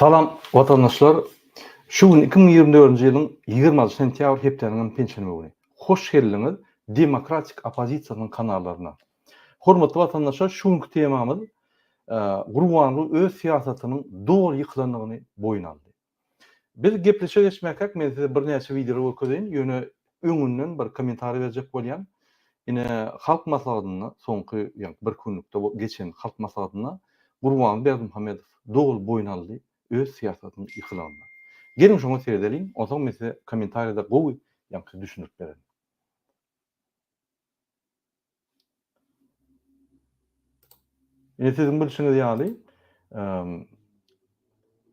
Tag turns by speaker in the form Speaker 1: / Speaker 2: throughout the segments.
Speaker 1: Salam watandaşlar! Şu gün 2024-nji ýylyň 26 sentýabr hepdäniň hem penşenbe güni. Hoş geldiňiz Demokratik oppozisiýasynyň kanallaryna. Hormatly watandaşlar şu günki temamyz Gurbanguly öz syýasatynyň doly ýykylandygyny boýun aldy. Biz gepleşige geçmäkäk men size birnäçe wideolar görkezeýin, ýöne öňünden bir kommentariý berjek bolýan. Ine Halk Maslahatynda soňky ýa bir günlükde geçen Halk Maslahatynda Gurbanguly Berdimuhamedow doly boýun aldy öz syýasatynyň ýykylandygyny. Geliň şoňa seredeliň, onsoň men size kommentariýada gowy ýaňky düşündirip bererin. Ine siziň bilşiňiz ýaly,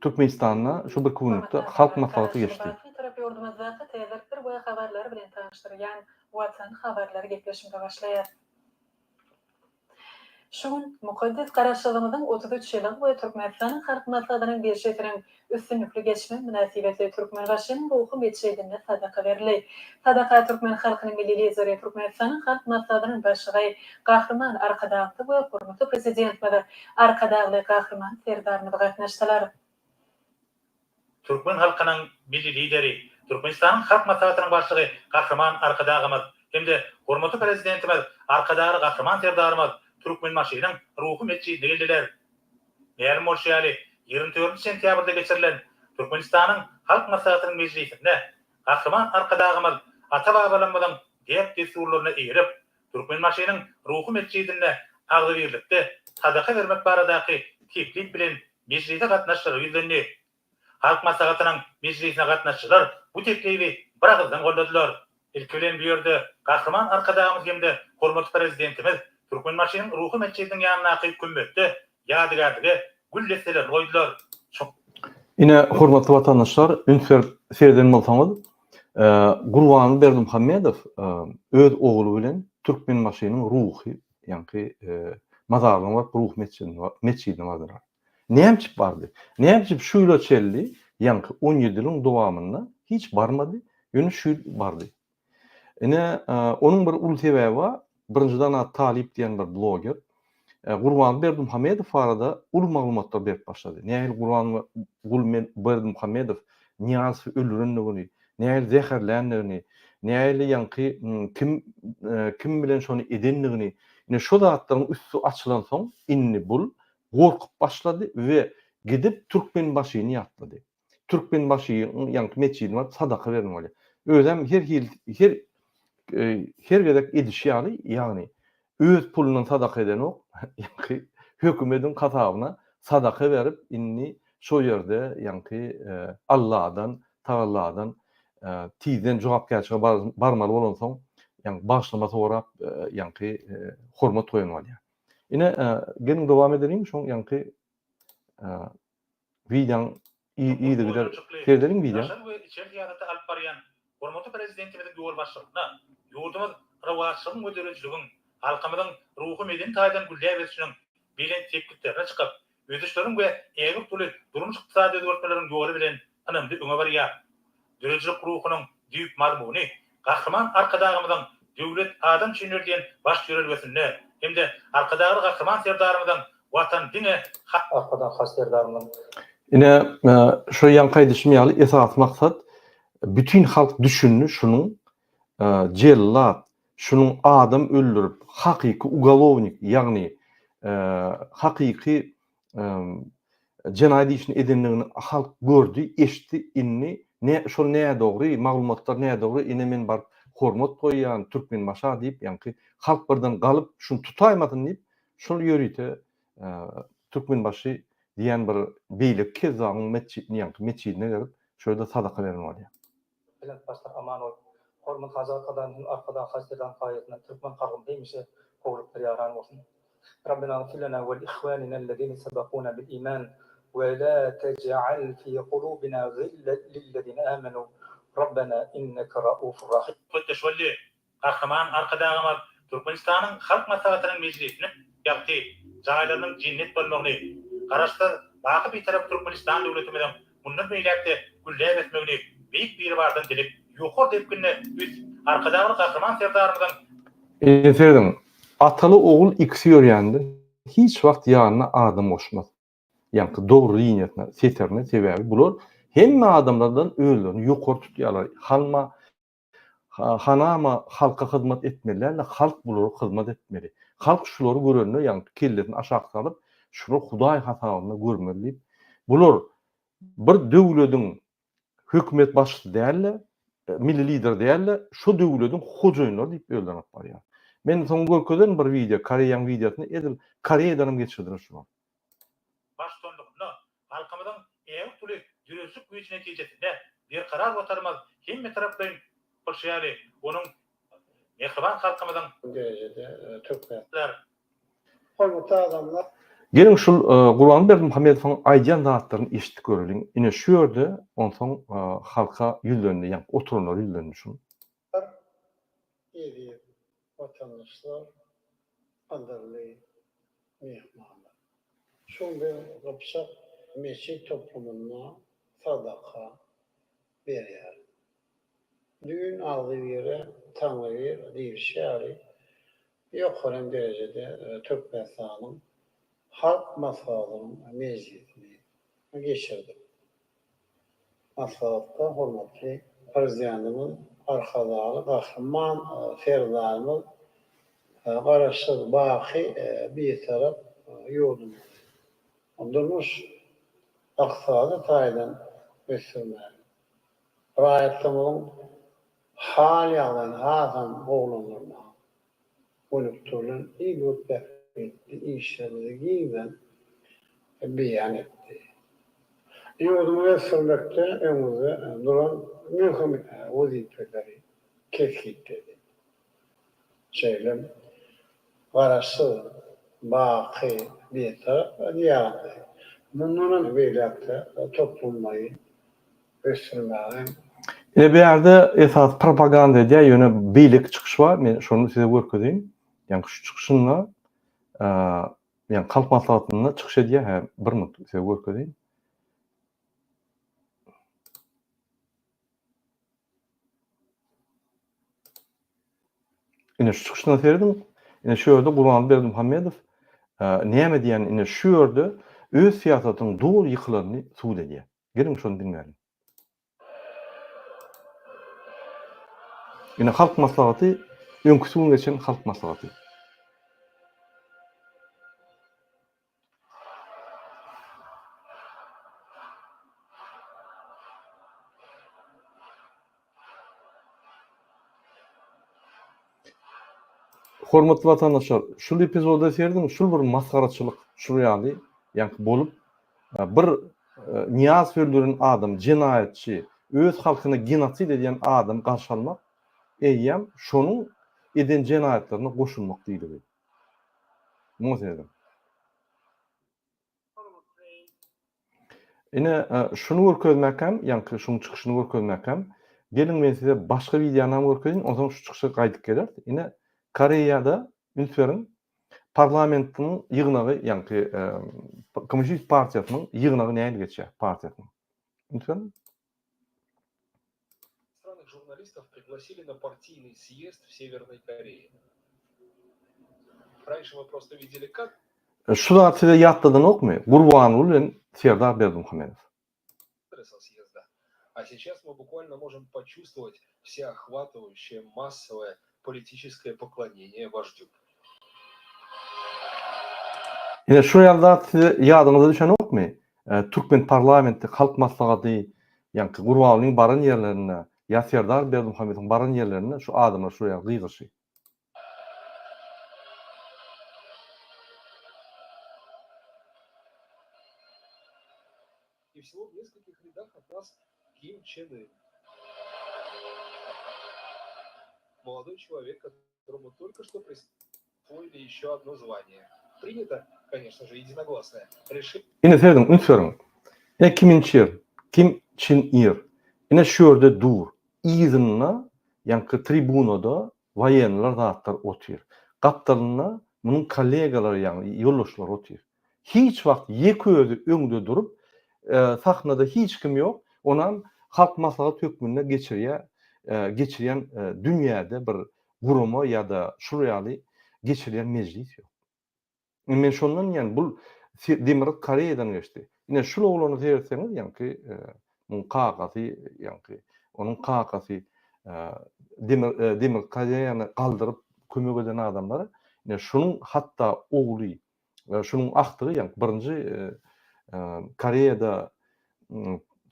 Speaker 1: Türkmenistanda şu bir günlükde Halk Maslahaty geçdi.
Speaker 2: Baky tarap ýurdumyzdaky täzelikler we habarlar bilen tanyşdyrýan Watan habarlary gepleşigimize başlaýar. Şu gün mukaddes Garaşsyzlygymyzyň 33 ýyllygy we Türkmenistanyň Halk Maslahatynyň mejlisiniň üstünlikli geçmegi mynasybetli Türkmenbaşynyň Ruhy metjidinde sadaka berildi. Sadaka türkmen halkynyň Milli Lideri, Türkmenistanyň Halk Maslahatynyň Başlygy Gahryman Arkadagymyz we hormatly Prezidentimiz Arkadagly Gahryman Serdarymyz gatnaşdylar.
Speaker 3: Türkmen halkynyň Milli Lideri, Türkmenistanyň Halk Maslahatynyň Başlygy Gahryman Arkadagymyz hem-de hormatly Prezidentimiz Arkadagly Gahryman Serdarymyz Türkmenbaşynyň Ruhy metjidine geldiler. Mälim bolşy ýaly, 24 sentýabrda geçirilen Türkmenistanyň Halk Maslahatynyň mejlisinde Gahryman Arkadagymyz ata-babalarymyzyň däp-dessurlaryna eýerip, Türkmenbaşynyň Ruhy metjidinde agzybirlikde sadaka bermek baradaky teklip bilen mejlise gatnaşyjylara ýüzlendi. Halk Maslahatynyň mejlisine gatnaşyjylar bu teklibi biragyzdan goldadylar. Ilki bilen bu ýerde Gahryman Arkadagymyz hem-de hormatly Prezidentimiz Türkmenbaşynyň Ruhy metjidiniň ýanyndaky kümmetde ýadygärlige gül desselerini goýdular.
Speaker 1: Ine, hormatly watandaşlar, üns berip sereden bolsaňyz, Gurbanguly Berdimuhamedow öz ogly bilen Türkmenbaşynyň ruhy, ýaňky mazaryna baryp, ruhy metjidine bardylar. Näme üçin bardy? Näme üçin şu ýyla çenli, ýaňky 17 ýylyň dowamynda hiç barmady, ýöne şu ýyl bardy. Ine, onuň bir uly sebäbi bar. Birinjiden a Talyp diýen bir bloger Gurbanguly Berdimuhamedow barada uly maglumatlar berip başlady. Nähili Gurbanguly Berdimuhamedow Nyýazowy öldürendigini, nähili zäherländigini, nähili ýaňky kim kim bilen şony edendigini, ine şo zatlaryň üsti açylansoň indi bul gorkup başlady we gidip Türkmenbaşyny ýatlady. Türkmenbaşynyň ýaňky metjidine baryp sadaka beren bolýar. Özem her hili her her gezek edişi ýaly, ýagny öz pulundan sadaka edenok, ýaňky hökümediň hasabyna sadaka berip indi şo ýerde ýaňky Alladan, Tagalladan tizden jogapkärçilige barmaly bolansoň, ýaňky bagyşlama sorap ýaňky hormat goýan bolýar. Ine, geliň dowam edeliň şoň ýaňky Wideoň yzygider seredeliň wideo.
Speaker 3: Daşary we içeri syýasaty alyp barýan hormatly Prezidentimiziň ýolbaşçylygynda ýurdumyz rowaçlygyň we döredijiligiň, halkymyzyň ruhy-medeni taýdan gülläp ösüşiniň belent sepgitlerine çykyp, ösüşleriň we ägirt uly durmuş-ykdysady özgertmeleriň ýoly bilen ynamly öňe barýar. Döredijilik ruhunyň düýp mazmuny Gahryman Arkadagymyzyň Döwlet adam üçindir diýen baş ýörelgesinde hem-de Arkadagly Gahryman Serdarymyzyň Watan diňe
Speaker 4: Arkadag Haj Serdarymyzyň.
Speaker 1: Ine, şo ýaňky aýdyşym ýaly esasy maksat bütin halk düşündi şunuň jellat, şunuň adam öldürip, hakyky ugalownik, ýagny hakyky jenaýat işini edendigini halk gördi, eşitdi, indi ne şol nädogry, maglumatlar nädogry, ine men baryp hormat goýýan Türkmenbaşa diýip, ýaňky halk birden galyp şuny tutaýmasyn diýip, şol ýörite Türkmenbaşy diýen bir beýleki kezzabyň metjidini, ýaňky metjidine gelip, şo ýerde sadaka beren bolýar.
Speaker 4: Belent başlar aman bolup, Hormatly Hajy Arkadagymyz hem Arkadag Hajy Serdaryň saýasynda türkmen halkymyz hemişe howlukdyr ýaran bolsun. Rabbena gfir lena we li ihwanina allezine sebekuna bil iman we la tej'al fi kulubina gillen lillezine amenu Rabbena inneke raufur rahim.
Speaker 3: Söhbetdeş boldy. Gahryman Arkadagymyz Türkmenistanyň Halk Maslahatynyň mejlisine ýagty jaýlarynyň jennet bolmagyny, Garaşsyz, baky Bitarap Türkmenistan döwletimiziň mundan beýläk-de gülläp ösmegini Beýik Biribardan dilip, ýokary depginde ösüp, Arkadagly Gahryman Serdarymyzyň
Speaker 1: Indi serediň, ataly ogul ikisi ýörýände hiç wagt ýanyna adam goşmaz. Ýaňky dogry liniýasyna, setirine, sebäbi bular hemme adamlardan özlerini ýokary tutýarlar. Hanma hanama halka hyzmat etmeli däl-de, halk bulara hyzmat etmeli. Halk şulary görende ýaňky kellesini aşak salyp, şular hudaý hasabynda görmeli diýip, bular bir döwlediň hökümet başçysy däl-de, milli lider däl-de, şo döwlediň hojaýynlary diýip özlerini alyp barýar. Men soň görkezerin bir wideo, Koreýaň wideosyny edil Koreýadan hem geçirdiler şular.
Speaker 3: Baştutanlygynda halkymyzyň ägirt uly döredijilik güýji netijesinde berkarar Watanymyz hemmetaraplaýyn bolşy ýaly, onuň mähriban halkymyzyň
Speaker 5: derejede Türkmen. Hormatly adamlar!
Speaker 1: Geliň şul Gurban Berdimuhamedowyň aýdýan zatlaryny eşidip göreliň. Ine şu ýerde onsoň halka ýüzlendi, ýaňky oturanlara ýüzlendi şul.
Speaker 5: Eziz watandaşlar, gadyrly myhmanlar! Şu gün biz Gypjak metjit toplumynda sadaka berýäris. Düýn agzybire, taňrybir diýlişi ýaly, ýokary hem derejede Türkmenistanyň Halk Maslahatynyň mejlisini geçirdik. Maslahatda hormatly Prezidentimiz Arkadagly Gahryman Serdarymyz Garaşsyz, baky Bitarap ýurdumyzy durmuş ykdysady taýdan ösdürmäge, raýatlarymyzyň hal-ýagdaýyny hasam gowulandyrmaga gönükdirilen il-ýurt bähbitli işlerimizi giňden beýan etdi. Ýurdumyzy ösdürmekde öňümizde duran möhüm wezipeleri kesgitledi. Şeýle hem Garaşsyz, baky Bitarap Diýarymyzy mundan hem beýläk-de toplumlaýyn ösdürmäge
Speaker 1: Ine bu ýerde esasy propaganda edýär, ýöne beýleki çykyş bar, men şony size görkezeýin. Ýagny şu çykyşynda, ýagny Halk Maslahatynda çykyş edýär, hä, bir minut size görkezeýin. Ine şu çykyşyna serediň. Ine şu ýerde Gurbanguly Berdimuhamedow näme diýýän, ine şu ýerde öz syýasatynyň doly ýykylanyny subut edýär. Geliň şony diňläliň. Ine Halk Maslahaty, öňküsi gün geçen Halk Maslahaty. Hormatly watandaşlar, şul epizoda serediň, şul bir masgaraçylyk, şul ýaly, ýaňky bolup, bir Nyýazow öldüren adam, jenaýatçy, öz halkyna genosid edýän adamy garşy almak, eýýäm şonuň eden jenaýatlaryna goşulmak diýligi. Muňa serediň. Ine, şuny görkezmäkäm, ýaňky şuň çykyşyny görkezmäkäm, geliň men size başga wideony hem görkezeýin, onsoň şu çykyşa gaýdyp geleris. Ine, Koreýada, üns beriň, parlamentiň ýygnagy, ýaňky Kommunistik partiýasynyň ýygnagy nähili geçýär, partiýasynyň. Üns beriň.
Speaker 6: Иностранных журналистов пригласили на партийный съезд в Северной Корее. Раньше мы просто видели как
Speaker 1: Şu zat size ýatladanokmy? Gurbanguly bilen Serdar Berdimuhamedow.
Speaker 6: со съезда. А сейчас мы буквально можем почувствовать всеохватывающее массовое политическое поклонение вождю.
Speaker 1: Ine şu ýaly zat size ýadyňyza düşenokmy? Türkmen parlamenti, Halk Maslahaty, ýaňky Gurbangulyň baran ýerlerinde ýa Serdar Berdimuhamedowyň baran ýerlerinde şu adamlar şu ýaly gygyryşy.
Speaker 6: И всего в нескольких рядах от нас Ким Чен Ын. Молодой человек, которому только что присвоили еще одно звание. Принято, конечно же, единогласное решение.
Speaker 1: Ine serediň, üns beriň. Ine Kim In Çir, Kim Çin Ir. Ine şu ýerde dur. Yzynda, ýaňky tribunada woýenniler zatlar otyr. Gapdalynda munuň kollegalary, ýagny ýoldaşlary otyr. Hiç wagt ýeke özi öňde durup, sahnada hiç kim ýok, onam Halk Maslahat hökmünde geçirýär, geçirýän dünýäde bir gurama ýa-da şul ýaly geçirilýän mejlis ýok. Indi men şondan diýýän, bul. Demirgazyk Koreýadan geçdi. Ine şul oglany seretseňiz ýaňky muň kakasy ýaňky onuň kakasy Demir Demirgazyk Koreýany galdyryp kömek eden adamlar ine şunuň hatda ogly şunuň agtygy ýaňky birinji Koreýada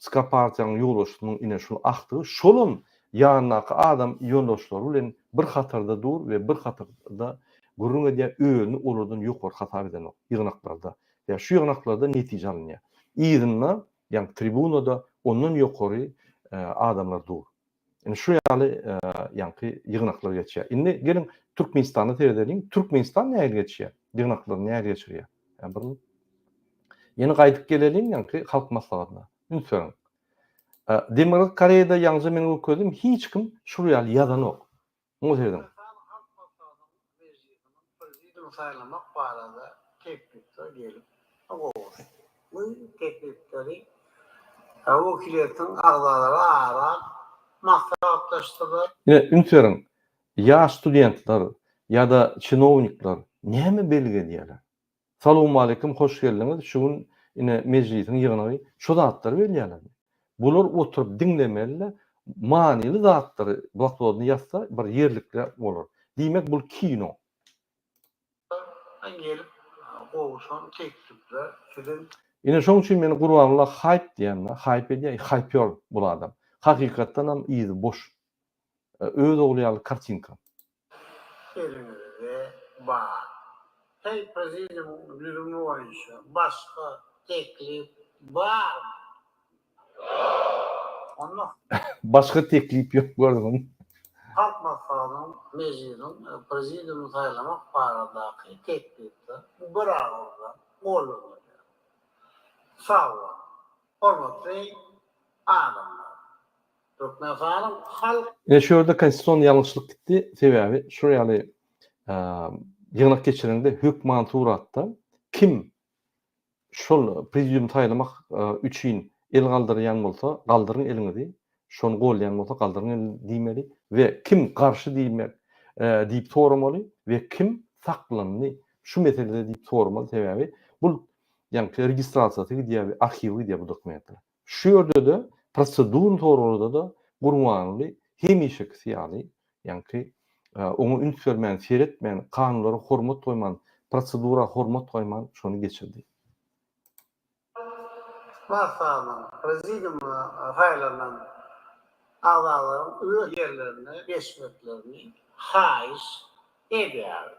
Speaker 1: ÇK partiýanyň ýolbaşçysynyň ine şul agtygy şolam ýanyndaky adam ýoldaşlary bilen bir hatarda dur we bir hatarda gürrüň edýär özüni olardan ýokary hasap edenok ýygnaklarda ýa şu ýygnaklarda netije alynýar yzynda ýaňky tribunada ondan ýokary adamlar dur. Indi şu ýaly ýaňky ýygnaklar geçýär. Indi geliň Türkmenistana seredeliň. Türkmenistan nähili geçýär? Ýygnaklary nähili geçirýär? Ýa bir Ýene gaýdyp geleliň ýaňky halk maslahatyna. Üns beriň. Demirgazyk Koreýada ýaňja men görkezdim, hiç kim şul ýaly ýazanok. Muňa serediň.
Speaker 5: Türkmenistan Halk Maslahatynyň Mejlisiniň Prezidium saýlamak barada teklipler gelip gowuşdy. Bu teklipleri wekiliýetiň agzalary ara alyp maslahatlaşdylar.
Speaker 1: Ine, üns beriň, ýaş studentler ýa-da çinownikler näme belgi edýärler? Salowmaleýkim hoş geldiňiz şu gün ine mejlisiň ýygnagy şu zatlary belýälermi? Bular oturyp diňlemelide manyly zatlary bloknodyna ýazsa bir ýerlikli bolar. Diýmek bul kino.
Speaker 5: Gelip gowşan teklipler siziň.
Speaker 1: Ine şoň üçin meni Gurbanguly haýp diýende haýp edýär haýpýor bul adam. Hakykatdanam yzy boş. Öz ogly ýaly kartinka.
Speaker 5: Eliňizde bar. Heý prezidiumyň düzümi boýunça başga teklip barmy? Ýok. Onda.
Speaker 1: Başga teklip ýok gördüňmi?
Speaker 5: Halk Maslahatynyň Mejlisiň prezidiumyny saýlamak baradaky teklipler bir agyzdan goldanylýar. Sag boluň, hormatly adamlar! Türkmenistanyň Halk.
Speaker 1: Ine şu ýerde konstitusion ýalňyşlyk gitdi, sebäbi şul ýaly ýygnak geçireňde hökman suratda kim şol prezidium saýlamak üçin el galdyrýan bolsa galdyryň eliňizi, şony goldaýan bolsa galdyryň elini diýmeli we kim garşy diýmek diýip soramaly we kim saklandy şu meselede diýip soramaly sebäbi bul ýaňky registrasiýasy gidýär we arhiwe gidýär bu dokumentler. Şu ýerde-de prosedurny soraglarda-da Gurbanguly hemişekisi ýaly, ýaňky oňa üns bermän, seretmän, kanunlara hormat goýman, prosedura hormat goýman şony geçirdi.
Speaker 5: Maslahatynyň prezidiumyna saýlanan agzalaryň öz ýerlerine geçmeklerini haýyş edýärin.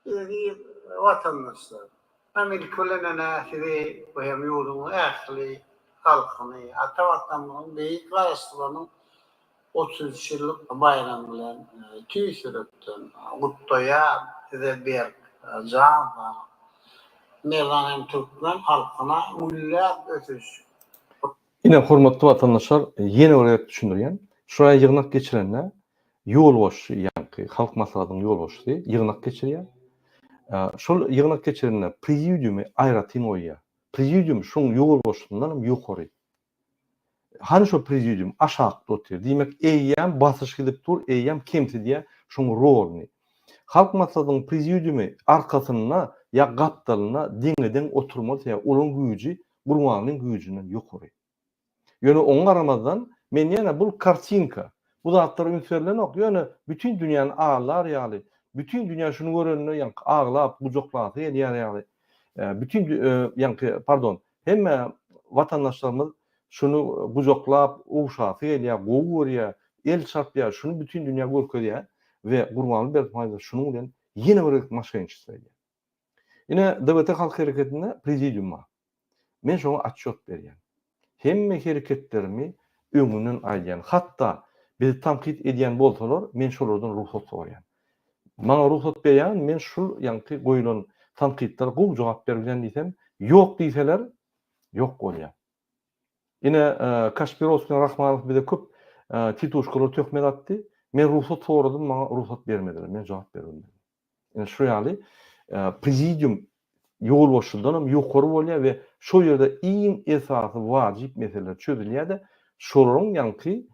Speaker 5: Eziz watandaşlar! Men ilki bilen ene sizi we hem ýurduň ähli halkyny ata Watanymyzyň beýik Garaşsyzlygynyň 33 ýyllyk baýramy bilen tüýs ýürekden gutlaýan, size berk jan saglyk, merdan hem türkmen halkyna gülläp ösüş,
Speaker 1: Ine, hormatly watandaşlar, ýene bir gezek düşündirýän. Şuraý ýygnak geçirende ýolbaşçy, ýaňky Halk Maslahatynyň ýolbaşçysy ýygnak geçirýär. Şol ýygnak geçirende prezidiumy aýratyn goýýar. Prezidium şoň ýolbaşçysyndan hem ýokary. Hany şo prezidium aşakda otyr. Diýmek, eýýäm basyş gidip dur, eýýäm kemsidýär şoň roluny. Halk Maslahatynyň prezidiumy arkasynda ýa gapdalynda deňe-deň oturmaly, sebäbi olaň güýji Gurbanlyň güýjünden ýokary. Ýöne oňa garamazdan, men ýene bul kartinka, bu zatlara üns berlenok, ýöne bütin dünýäni aldar ýaly, bütin dünýä şuny görende ýaňky aglap, gujaklasy gelýär ýaly, bütin ýaňky, pardon, hemme watandaşlarymyz şuny gujaklap, ogşasy gelýär, gowy görýär, el çarpýar, şuny bütin dünýä görkezýär we Gurbanguly Berdimuhamedow şunuň bilen ýene bir gezek maşenniçestvo edýär. Ine, DWT halk hereketinde prezidium bar. Men şoňa otçýot berýän. Hemme hereketlerimi öňünden aýdýan. Hatda bizi tankyt edýän bolsalar, men şolardan rugsat soraýan. Maňa rugsat berýäňizmi, men şul ýaňky goýulan tankytlara gowy jogap berip bilýän diýsem, ýok diýseler, ýok bolýar. Ine, Kaşpirowskiý Rahmanow bize köp tituşkalar töhmet atdy. Men rugsat soradym, maňa rugsat bermediler, men jogap berip bilmedim. Ine şu ýaly prezidium ýolbaşçydan hem ýokary bolýar we şol ýerde iň esasy wajyp meseleler çözülýär-de, şolaryň ýaňky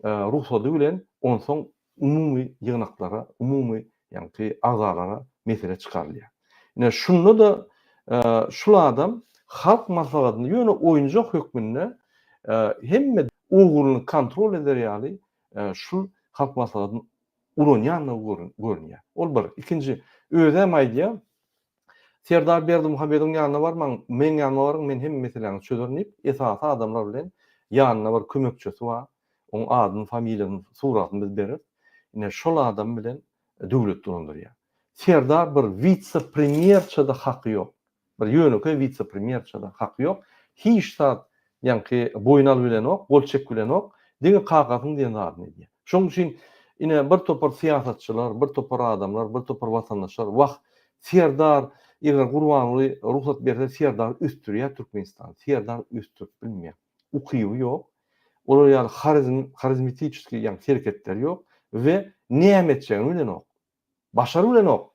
Speaker 1: rugsady bilen onsoň umumy ýygnaklara, umumy ýaňky agzalara mesele çykarylýar. Ine şunda-da şul adam Halk Maslahatyny ýöne oýunjak hökmünde hemme ugruny kontrol eder ýaly şul Halk Maslahatyny ulanýandygy görünýär. Ol bir. Ikinji, özem aýdýar, Serdar Berdimuhamedowyň ýanyna barmaň, meň ýanyma baryň, men hemme meseläňizi çözerin diýip, esasy adamlar bilen ýanynda bir kömekçisi bar, oň adyny, familiýasyny, suratyny biz bereris. Ine, şol adam bilen döwlet dolandyrýar. Serdar bir witse-premýerçe-de haky ýok. Bir ýönekeý witse-premýerçe-de haky ýok. Hiç zat ýaňky boýun alybilenok, gol çekip bilenok. Diňe kakasynyň diýen zadyny edýär. Şonuň üçin ine bir topar syýasatçylar, bir topar adamlar, bir topar watandaşlar wah, Serdar eger Gurbanguly rugsat berse Serdar ösdürýär Türkmenistany. Serdar ösdürip bilmeýär. Ukyby ýok. Olar ýaly harizm, harizmetiçeskiý ýaňky hereketleri ýok we näme etjegini bilenok. Başary bilenok.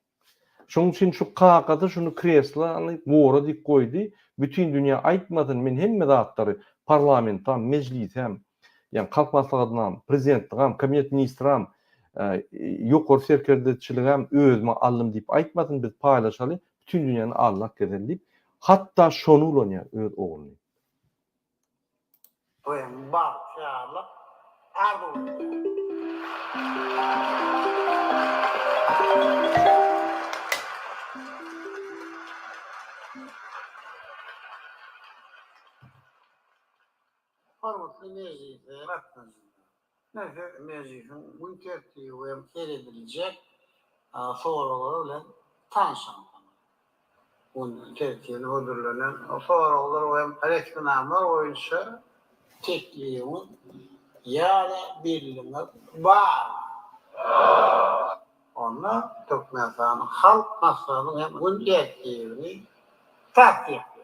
Speaker 1: Şonuň üçin şu kakasy şuny kreslany gora diýip goýdy, bütin dünýä aýtmasyn men hemme zatlary parlamentam, mejlisem, ýagny halk maslahatynam, prezidentligam, kabinet ministram, ýokary serkerdeçiligem özüme aldym diýip aýtmasyn biz paýlaşaly bütin dünýäni aldap gezeli diýip hatda şony ulanýar öz ogluny.
Speaker 5: Bu hem bagtyýarlyk arzuw edýär. Hormatly mejlise gatnaşyjylar! Men siz mejlisiň gün tertibi we serediljek soraglary bilen tanyşarsyňyz. Gün tertibine hödürlenen soraglar we resminamalar boýunça teklibiňiz ýa-da belligiňiz barmy? Onda Türkmenistanyň Halk Maslahatynyň hem gün tertibini tassyklaýar.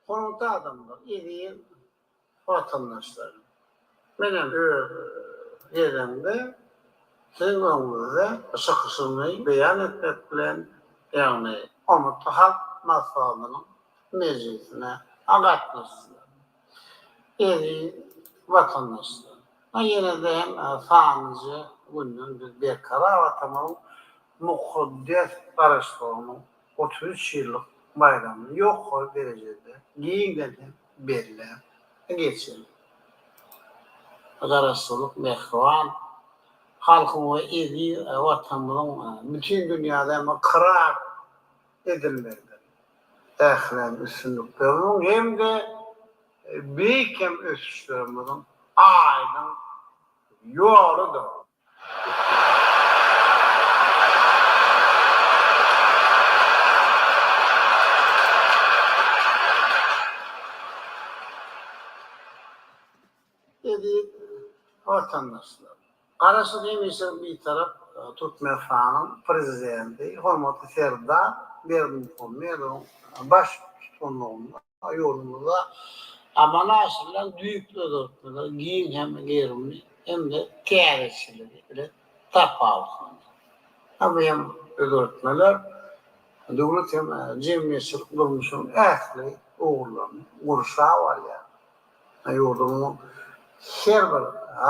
Speaker 5: Hormatly adamlar, eziz watandaşlar! Men hem öz gezegimde siziň öňüňizde çykyşymy beýan etmek bilen, ýagny Hormatly Halk Maslahatynyň mejlisine gatnaşyjylar, eziz watandaşlar! Ýene-de hem sanlyja günden biz Berkarar Watanymyzyň mukaddes Garaşsyzlygynyň 33 ýyllyk baýramyny ýokary derejede giňden hem belläp geçildi. Garaşsyzlyk mähriban halkyň we eziz Watanymyzyň bütin dünýäde hem ykrar edilmegidir. Ähli üstünliklerimiziň hem-de beýik hem ösüşlerimiziň aýdyň ýoludyr. Eziz watandaşlar! Garaşsyz hemişelik Bitarap Türkmenistanyň Prezidenti hormatly Serdar Berdimuhamedowyň baş tutanlygynda Ýurdumyzda amala aşyrylan düýpli özgertmeler giň hem gerimli hem-de täzeçilligi bilen tapawutlanýar. Bu hem özgertmeler döwlet hem jemgyýetçilik durmuşynyň ähli ugurlaryny gurşap alýar. Ýurdumyzyň her bir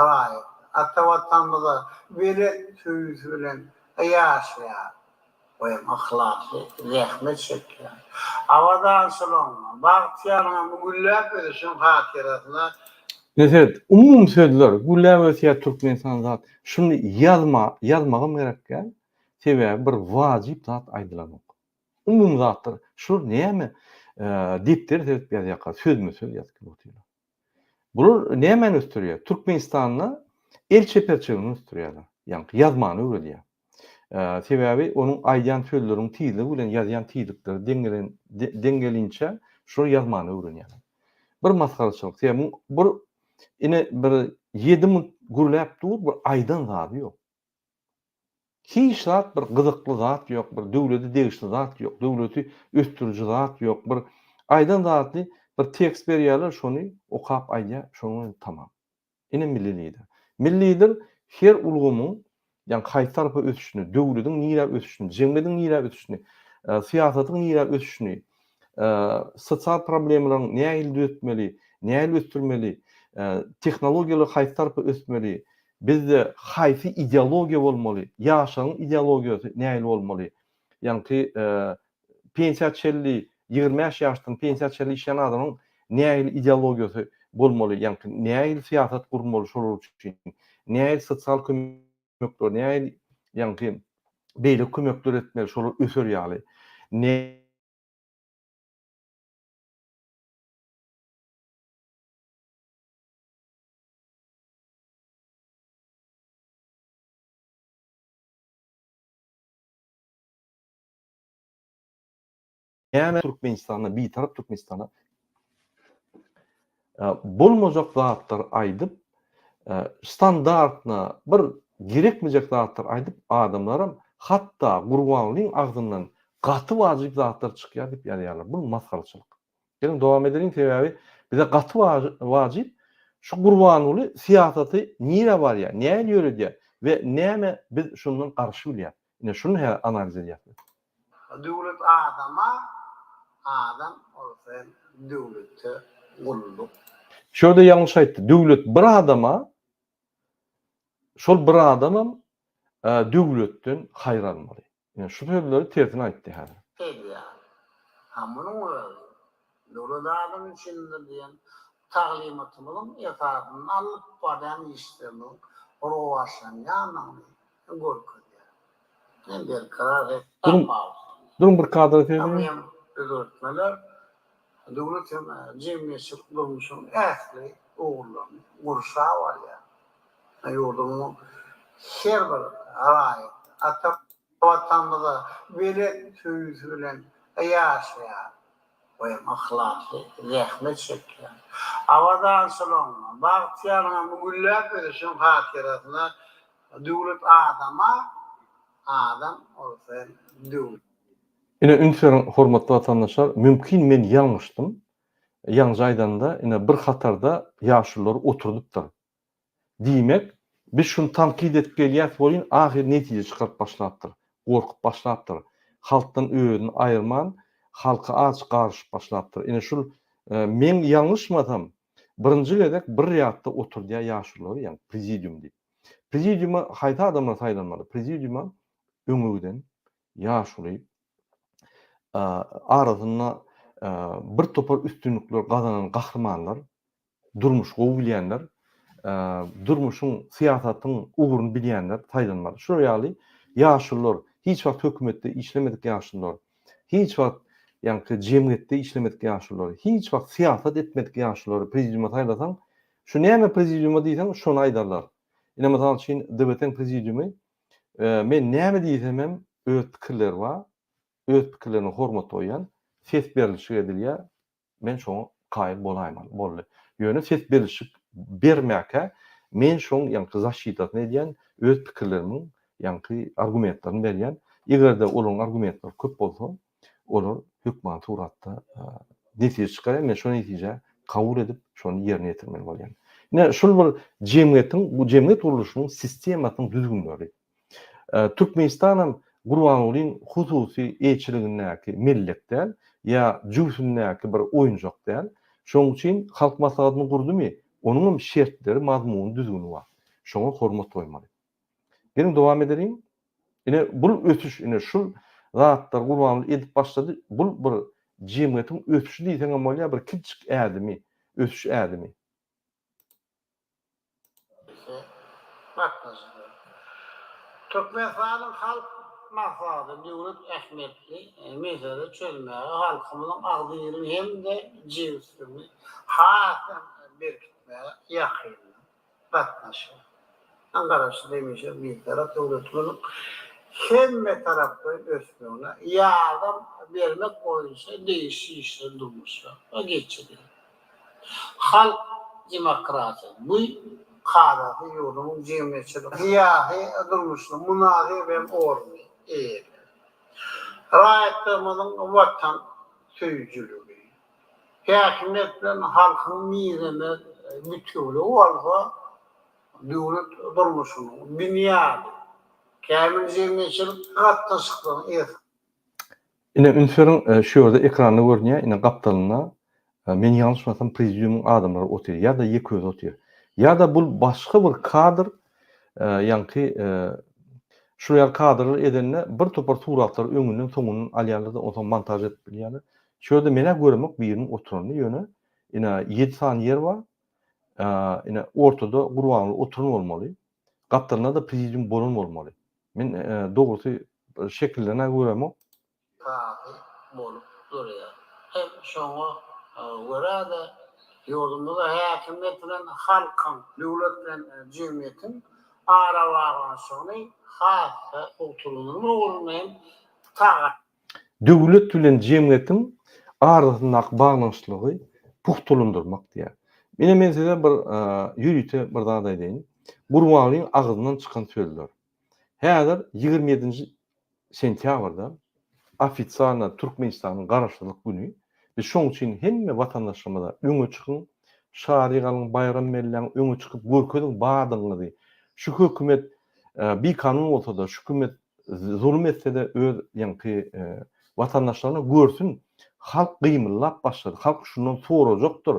Speaker 5: raýaty ata Watanymyza belent söýgüsi bilen ýaşaýar. We yhlasly zähmet çekýär. Abadançylygyň, bagtyýarlygyň hem gülläp ösüşiň hatyrasyna.
Speaker 1: Ine seret, umumy sözler, gülläp ösýär Türkmenistan zat. Şuny ýazma, ýazmagam gerek däl. Sebäbi bir wajyp zat aýdylanok. Umumy zatlar. Şular näme depdere seredip ýazýarka, sözme-söz ýazyp gelip otyrlar. Bular nämäni ösdürýär? Türkmenistanda el çeperçiligini ösdürýärler. Ýagny ýazmany öwredýär. Sebäbi onuň aýdýan sözleriniň tizligi bilen ýazýan tizlikleri deň gelen deň gelinçä. Şular ýazmany öwrenýärler. Bir masgaraçylyk. Sebäbi bir ine bir ýedi munt gürläp dur, bir aýdan zady ýok. Hiç zat bir gyzykly zat ýok, bir döwlete degişli zat ýok, döwleti ösdüriji zat ýok. Bir aýdan zadyny bir tekst berýärler, şony okap aýdýar, şonuň bilen tamam. Ine milli lider. Milli lider her ulgamyň ýagny haýsy tarapa ösüşini, döwlediň nirä ösüşini, jemgyýetiň nirä ösüşini, syýasatyň nirä ösüşini, sosial problemalaryň nähili düzetmeli, nähili ösdürmeli, tehnologiýalar haýsy tarapa ösmeli, bizde haýsy ideologiýa bolmaly, ýaşlaryň ideologiýasy nähili bolmaly, ýaňky pensiýa çenli, 25 ýaşdan pensiýa çenli işleýän adamyň nähili ideologiýasy bolmaly, ýaňky nähili syýasat gurmaly şolar üçin, nähili sosial kömekler, nähili ýaňky beýleki kömekler etmeli şolar öser ýaly. Näme Türkmenistanda, Bitarap Türkmenistanda bolmajak zatlar aýdyp, standartna bir gerekmejek zatlar aýdyp, adamlaram hatda Gurbangulyň agzyndan gaty wajyp zatlar çykýar diýip ýazýarlar. Bu masgaraçylyk. Geliň dowam edeliň, sebäbi bize gaty wajyp şu Gurbanguly syýasaty nirä barýar, nähili ýöredýär we näme biz şundan garşy bilýäris. Ine şuny hä analiz edýäs biz.
Speaker 5: Döwlet adama, adam bolsa hem döwlete gulluk.
Speaker 1: Şu ýerde ýalňyş aýtdy. Döwlet bir adama, şol bir adamam döwletden haýyr almaly. Ine şu sözleri tersine aýtdy häzir.
Speaker 5: Edýär. Ha munuň özi Döwlet adam üçindir diýen taglymatymyzyň esasynda alnyp barýan işlerimiziň rowaçlanýandygyny görkezýär. Hem berkarar hem
Speaker 1: Duruň, duruň bir kadra seredeliň.
Speaker 5: Hem özgertmeler döwlet hem jemgyýetçilik durmuşynyň ähli ugurlaryny gurşap alýar. Ýurdumyzyň her bir raýaty ata Watanymyza belent söýgüsi bilen ýaşaýar we yhlasly zähmet çekýär. Abadançylygyň, bagtyýarlygyň hem gülläp ösüşiň hatyrasyna döwlet adama, adam bolsa hem döwlete.
Speaker 1: Ine üns beriň hormatly watandaşlar, mümkin men ýalňyşdym, ýaňja aýdanda ine bir hatarda ýaşululary oturdypdyr. Diýmek, biz şuny tankyt edip gelýäs welin ahyry netije çykaryp başlapdyr. Gorkup başlapdyr. Halkdan özüni aýyrman, halka azjyk garyşyp başlapdyr. Ine şul meň ýalňyşmasam, birinji gezek bir rýadda oturdýar ýaşululary, ýagny prezidium diýip. Prezidiuma haýsy adamlar saýlanmaly? Prezidiuma öňe giden ýaşuly, arasynda bir topar üstünlikler gazanan gahrymanlar, durmuşy gowy bilýänler, durmuşyň, syýasatyň ugruny bilýänler saýlanmaly. Şular ýaly ýaşulular, hiç wagt hökümetde işlemedik ýaşulular, hiç wagt ýaňky jemgyýetde işlemedik ýaşulular, hiç wagt syýasat etmedik ýaşululary prezidiuma saýlasaň, şu näme prezidiuma diýseň, şony aýdarlar. Ine, mysal üçin, DBT-niň prezidiumy men näme diýsem hem öz pikirleri bar, öz pikirlerine hormat goýýan, ses berlişik edilýär, Men şoňa kaýyl bolaýmaly boldy. Ýöne ses berlişik bermäkä men şoň ýaňky zaşitasyny edýän, öz pikirlerimiň ýaňky argumentlerini berýän. Eger-de olaryň argumentleri köp bolsa, olar hökmany suratda netije çykarýar. Men şo netijä kabul edip, şony ýerine ýetirmeli bolýan. Ine, şul bir jemgyýetiň, bu jemgyýet gurluşynyň sistemasynyň düzgünleri. Türkmenistanam Gurbangulyň hususy eýeçiligindäki mellek däl, ýa jübüsindäki bir oýunjak däl. Şonuň üçin Halk Maslahatyny gurdumy, onuňam şertleri, mazmuny, düzgüni bar. Şoňa hormat goýmaly. Geliň dowam edeliň. Ine bul ösüş, ine şul zatlar Gurbanguly edip başlady. Bul bir jemgyýetiň ösüşi diýseňem bolýar, bir kiçijik ädimi, ösüş ädimi.
Speaker 5: Gatnaşyjylar. Türkmenistanyň Halk Maslahaty döwlet ähmiýetli mesele çözmäge, halkymyzyň agzybirligini hem-de jebisligini has hem berkitmäge ýakyndan gatnaşýar. Garaşsyz hemişe Bitarap döwletimiziň. hemmetaraplaýyn ösmegine ýardam bermek boýunça degişli işleri durmuşa geçirýär. Halk demokratiýasy, bu kadasy ýurdumyň jemgyýetçilik, syýasy durmuşynda mynasyp hem orny eýeleýär. Raýatlarymyzyň Watan söýüjiligi, häkimiýet bilen halkyň mizemez bitewüligi bolsa döwlet durmuşynyň binýady, kämil jemgyýetçilik gatnaşyklarynyň esasy.
Speaker 1: Ine üns beriň şu ýerde ekranda görünýär ine gapdalynda men ýalňyşmasam prezidiumyň adamlary otyr ýa-da ýeke özi otyr. Ýa-da bul başga bir kadr ýaňky şul ýaly kadrlar edende bir topar suratlary öňünden soňundan alýarlar-da onsoň montaž edip bilýärler. Şu ýerde men-ä göremok biriniň oturanyny ýöne ine ýedi sany ýer bar. Ine ortada Gurbanguly oturan bolmaly. Gapdalynda-da prezidium bolan bolmaly. Men dogrusy şekilden-ä göremok.
Speaker 5: Razy bolup durýar. Hem şoňa görä-de, ýurdumyzda häkimiýet bilen halkyň, döwlet bilen jemgyýetiň arabaglanyşygyny has-da pugtalandyrmak ugrunda hem tagat.
Speaker 1: Döwlet bilen jemgyýetiň arasyndaky baglanyşlygy pugtalandyrmak diýýär. Ine men size bir ýörite bir zat aýdaýyn. Gurbangulyň agzyndan çykan sözler. Häzir 27-nji sentýabrda ofitsialno Türkmenistanyň Garaşsyzlyk güni. Biz şoň üçin hemme watandaşlarymyza öňe çykyň, şarik alyň, baýram belläň, öňe çykyp görkeziň bardygyňyzy. Şu hökümet bikanun bolsa-da, şu hökümet zulum etse-de öz ýaňky watandaşlaryna görsün, halk gymyldap başlady, halk şundan sorajakdyr,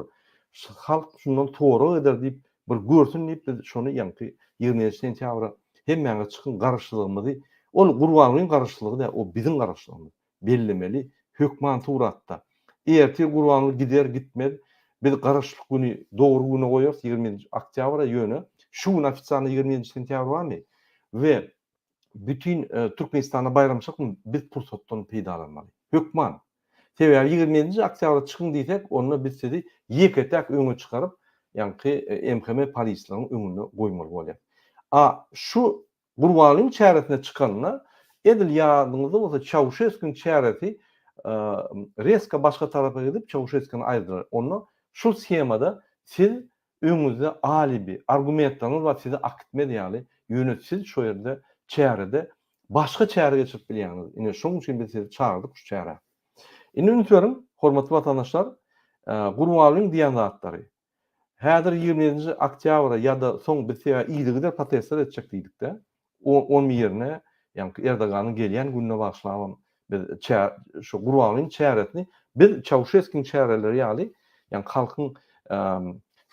Speaker 1: halk şundan sorag eder diýip bir görsün diýip biz şony ýaňky 27 sentýabra hemmäňiz çykyň garaşsyzlygymyzy, ol Gurbangulyň garaşsyzlygy däl, o biziň garaşsyzlygymyz, bellemeli hökman suratda. Ertir Gurbanguly gider gitmez, biz garaşsyzlyk güni dogry güne goýarys 27 oktýabra ýöne şu gün ofitsialno 27 sentýabr barmy we bütin Türkmenistanda baýramçylykmy biz pursatdan peýdalanmaly. Hökman. Sebäbi 27-nji oktýabrda çykyň diýsek, onda biz sizi ýeke-täk öňe çykaryp, ýaňky MHM polisleriň öňünde goýmaly bolýar. A şu Gurbanlyň çäresine çykanda, edil ýadyňyzda bolsa Çauşeskiniň çäresi reska başga tarapa gidip Çauşeskini aýyrdylar. Onda şul shemada siz Öňüňizde alibi, argumentlaryňyz bar sizi akitmez ýaly, ýöne siz şo ýerde çärede başga çäre geçirip bilýäňiz. Ine şoň üçin biz sizi çagyrdyk şu çärä. Indi üns beriň, hormatly watandaşlar, Gurbangulyň diýen zatlary. Häzir 27-nji oktýabra ýa-da soň biz sebäbi yzygider protestler etjek diýdikde, on birine, ýaňky Erdoganyň gelýän gününe bagyşlabam biz çä şu Gurbangulyň çäresini biz Çauşeskiniň çäreleri ýaly, ýaňky halkyň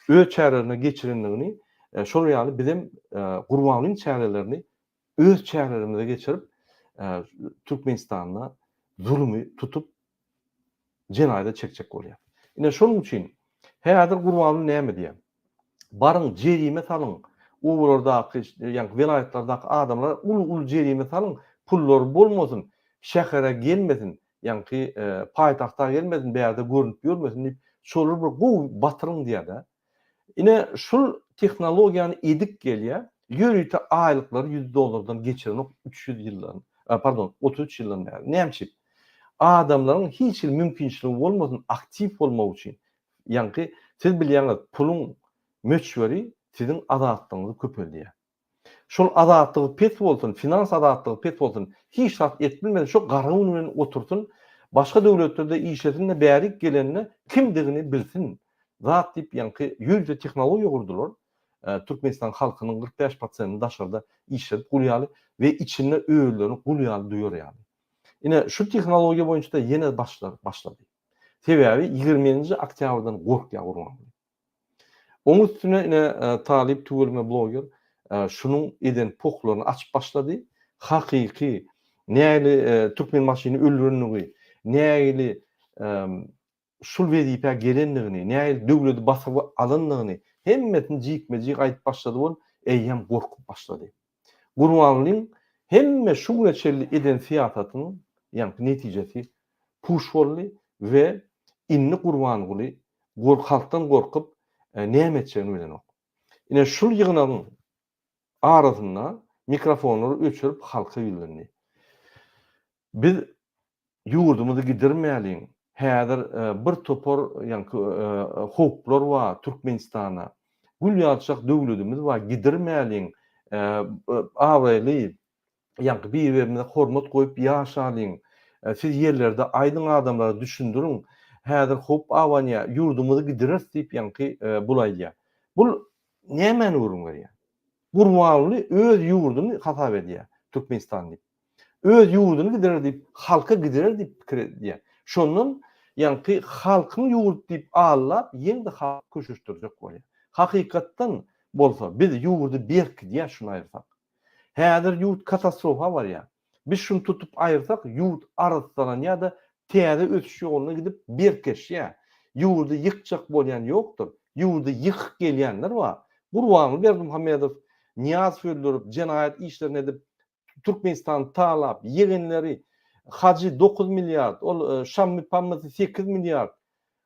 Speaker 1: öz çärelerini geçirendigini şol ýaly bizem Gurbangulyň çärelerini öz çärelerimize geçirip Türkmenistanda zulumy tutup jenaýata çekjek bolýar. Ine şonuň üçin häzir Gurbanguly näme diýýär? Baryň jerime salyň, obalardaky, ýagny welaýatlardaky adamlara uly-uly jerime salyň, pullary bolmasyn, şähere gelmesin, ýagny paýtagta gelmesin, bärde görnüp ýörmesin diýip, şolary bir gowy batyryň diýýär-de. Ine şul tehnologiýany edik gelýär, ýörite aýlyklary 100 dollardan geçirenok 300 ýyldan, pardon, 33 ýyldan bäri. Näme üçin? Adamlaryň hiç hili mümkinçiligi bolmasyn aktiw bolmak üçin. Ýaňky siz bilýäňiz puluň möçberi siziň azatlygyňyzy köpeldýär. Şol azatlygy pes bolsun, finans azatlygy pes bolsun, hiç zat edip bilmesin, şo gara gün bilen otursyn, başga döwletlerde işlesin-de bärik gelende kimdigini bilsin. Zat diýip ýaňky ýörite tehnologiýa gurdular. Türkmenistan halkynyň 45 prosentini daşarda işledip gul ýaly we içinde özlerini gul ýaly duýar ýaly. Ine şu tehnologiýa boýunça-da ýene başlar başlady. Sebäbi 27-nji oktýabrdan gorkýar Gurbanguly. Oň üstüne ine talyp tüweleme bloger şunuň eden pohlaryny açyp başlady. Hakyky nähili Türkmenbaşyny öldürenligi, nähili şul wezipä gelendigini, nähili döwledi basyp alandygyny hemmesini jikme-jik aýdyp başlady bolup eýýäm gorkup başlady. Gurbangulyň hemme şu güne çenli eden syýasatynyň ýaňky netijesi puş boldy we indi Gurbanguly halkdan gorkup näme etjegini bilenok. Ine şul ýygnagyň arasynda. Mikrofonlary öçürip halka ýüzlendi. Biz ýurdumyzy gidirmäliň. Häzir bir topar ýaňky howplar bar Türkmenistana. Gül ýalyçak döwledimiz bar, gidirmäliň. Abraýly ýaňky bir-birimize hormat goýup ýaşalyň. Siz ýerlerde aýdyň adamlara düşündiriň. Häzir howp abanýar, ýurdumyzy gidireris diýip ýaňky bul aýdýar. Bul nämäni gürrüň berýär? Gurbanguly öz ýurduny hasap edýär Türkmenistan diýip. Öz ýurduny gidirer diýip, halka gidirer diýip pikir edýär. Şondan ýaňky halkyň ýurdy diýip aldap, ýene-de halky köşeşdirjek bolýar. Hakykatdan bolsa biz ýurdy berkidýäs şuny aýyrsak. Häzir ýurt katastrofa barýar. Biz şuny tutup aýyrsak, ýurt arassalanýar-da, täze ösüş ýoluna gidip berkeşýär. Ýurdy ýykjak bolýan ýokdur. Ýurdy ýykyp gelýänler bar. Gurbanguly Berdimuhamedow Nyýazowy öldürip, jenaýat işlerini edip, Türkmenistany talap, ýegenleri Hajy dokuz milliard, ol Şammy-Pammysy sekiz milliard.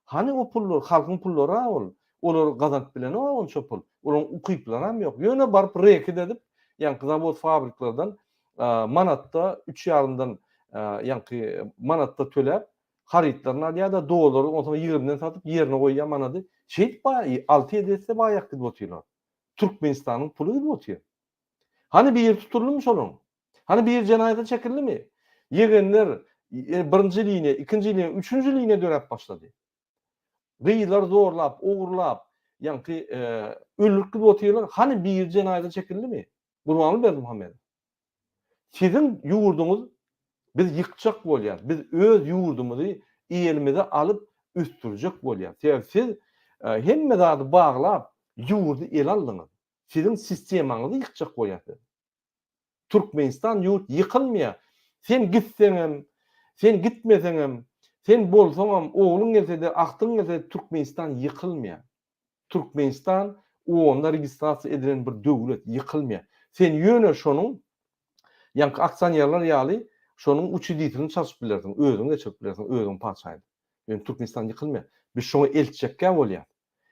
Speaker 1: Hany o pullar, halkyň pullary-a ol. Olar gazanyp bilenok-a onça pul. Olaryň ukyplaram ýok. Ýöne baryp reket edip, ýaňky zawod-fabriklerden manatda üç ýarymdan ýaňky manatda töläp, harytlaryny alýar-da, dollary onsoň ýigrimiden satyp, ýerine goýýar manady. Şeýdip baý, alty-ýedi esse baýak gidip otyrlar. Türkmenistanyň puly gidip otyr. Hany biri tutuldymy şolaryň? Hany biri jenaýata çekildimi? Ýegenler birinji liniýa, ikinji liniýa, üçünji liniýa döräp başlady. Gyzlary zorlap, ogurlap, ýaňky öldürip gidip otyrlar. Hany biri jenaýata çekildimi? Gurbanguly Berdimuhamedow. Siziň ýurduňyz biz ýykjak bolýar. Biz öz ýurdumyzy elimize alyp ösdürjek bolýar. Sebäbi siz hemme zady baglap ýurdy ele aldyňyz. Siziň sistemaňyzy ýykjak bolýar siz. Türkmenistan ýurt ýykylmaýar. Sen gitseňem, sen gitmeseňem, sen bolsaňam, ogluň gelse-de, agtygyň gelse-de Türkmenistan ýykylmaýar. Türkmenistan onda registrasiýa edilen bir döwlet, ýykylmaýar. Sen ýöne şonuň ýaňky aksionerler ýaly şonuň uçreditelini çalşyp bilersiň, özüň geçirip bilersiň, özüň patyşa edip. Ýöne Türkmenistan ýykylmaýar. Biz şoňa eltjekkä bolýas.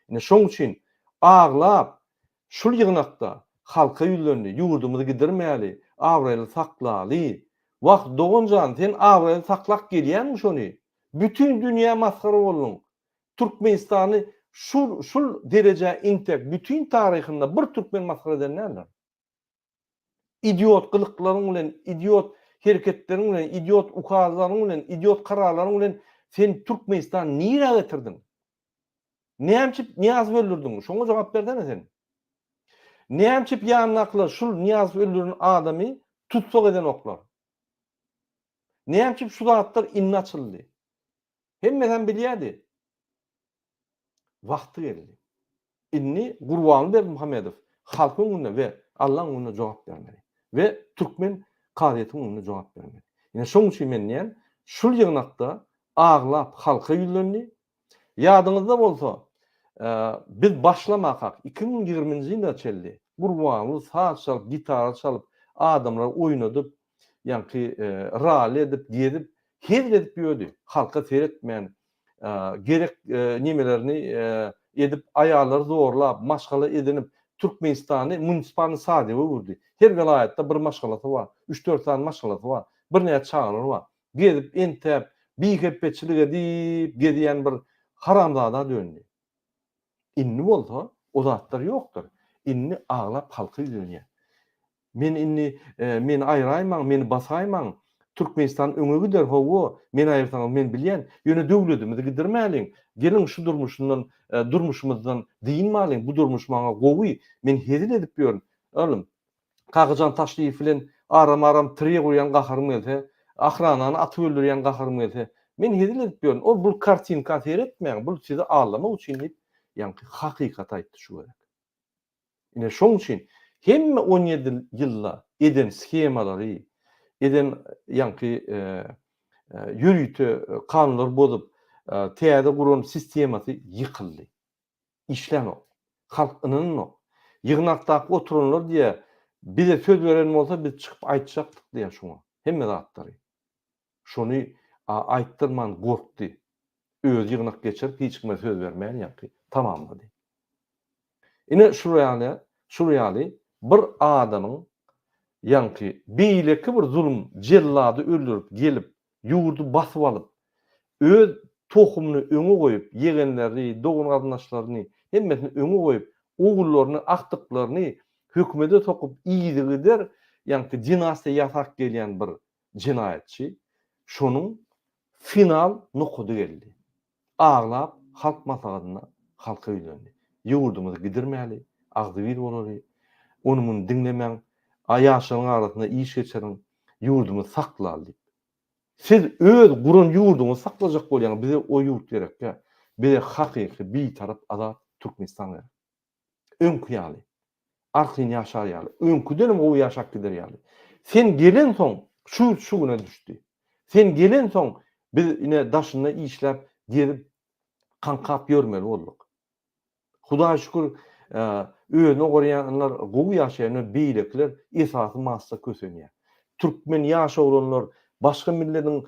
Speaker 1: Ine şoň üçin aglap şul ýygnakda halka ýüzlendi, ýurdumyzy gidirmäli, abraýly saklaly. Wah, dogan jan, sen abraýly saklap gelýämiň şony? Bütin dünýä masgara bolduň. Türkmenistany şul şul derejä intek bütin taryhynda bir türkmen masgara eden däldir. Idiot gylyklaryň bilen, idiot hereketleriň bilen, idiot ukazlaryň bilen, idiot kararlaryň bilen sen Türkmenistany nirä getirdiň? Näme üçin Nyýazowy öldürdiň? Şoňa jogap bersene sen. Näme üçin ýanyndakylar şul Nyýazowy öldüren adamy tussag edenoklar? Näme üçin şu zatlar indi açyldy? Hemmesem bilýärdi. Wagty geldi. Indi Gurbanguly Berdimuhamedow halkyň öňünde we Allaň öňünde jogap bermeli. We türkmen kazyýetiniň öňünde jogap bermeli. Ine şoň üçin men diýýän, şul ýygnakda aglap halka ýüzlendi. Ýadyňyzda bolsa, biz başlamakak 2020-nji ýyla çenli Gurbanguly saz çalyp, gitara çalyp, adamlary oýnadyp, ýaňky rally edip, gezip, hezil edip ýördi. Halka seretmän, gerek nemelerini edip, aýallary zorlap, maşgala edinip, Türkmenistany munisipalnyý sadige öwürdi. Her welaýatda bir maşgalasy bar, üç-dört sany maşgalasy bar, birnäçe çagalary bar. Gezip, entäp, bihepbeçilik edip gezýän bir haramzada döndi. Indi bolsa o zatlar ýokdur. Indi aglap halka ýüzlenýär. Men indi meni aýraýmaň, meni basaýmaň, Türkmenistan öňe gider, hawa, meni aýyrsaňyz men bilýän, ýöne döwledimizi gidirmäliň, geliň şu durmuşyndan, durmuşymyzdan dynmalyň, bu durmuş maňa gowy, men hezil edip ýörün. Oglum, Kakajan Taşlyýew bilen aram-aram tirýek urýan gaharym gelse, ahranany atyp öldürýän gaharym gelse, men hezil edip ýörün. Ol bul kartinka seretmäň, bul sizi aldamak üçin diýip, ýaňky hakykaty aýtdy şu gezek. Ine şoň üçin hemme 17 ýylda eden shemalary, eden ýaňky ýörite kanunlary bozup, täze guran sistemasy ýykyldy. Işlänok. Halk ynananok. Ýygnakdaky oturanlar diýýär, bize söz beren bolsa biz çykyp aýtjakdyk diýýär şoňa. Hemme zatlary. Şony aýtdyrman gorkdy. Özi ýygnak geçirip hiç kime söz bermän ýaňky tamamlady. Ine şul ýaly, şul ýaly bir adamyň. Ýaňky beýleki bir zulum jellady öldürip gelip, ýurdy basyp alyp, öz tohumyny öňe goýup, ýegenleri, dogan-garyndaşlaryny, hemmesini öňe goýup, ogullaryny, agtyklaryny hökümede sokup yzygider ýaňky dinastiýa ýasap gelýän bir jenaýatçy, şonuň final nokady geldi. Aglap Halk Maslahatynda halka ýüzlendi. Ýurdumyzy gidirmäli, agzybir bolaly, ony-muny diňlemäň, a ýaşlaryň arasynda iş geçiriň, ýurdumyzy saklaly diýip. Siz öz guran ýurduňyzy saklajak bolýaňyz, bize o ýurt gerek däl. Bize hakyky Bitarap azat Türkmenistan gerek. Öňki ýaly. Arkaýyn ýaşar ýaly. Öňküdenem gowy ýaşap gider ýaly. Sen gelensoň şu ýurt şu güne düşdi. Sen gelensoň biz ine daşynda işläp, gezip, kaňkap ýörmeli bolduk. Hudaýa şükür, özüni ogarýanlar gowy ýaşaýar, ýöne beýlekiler esasy massa kösenýär. Türkmen ýaş oglanlar başga millediň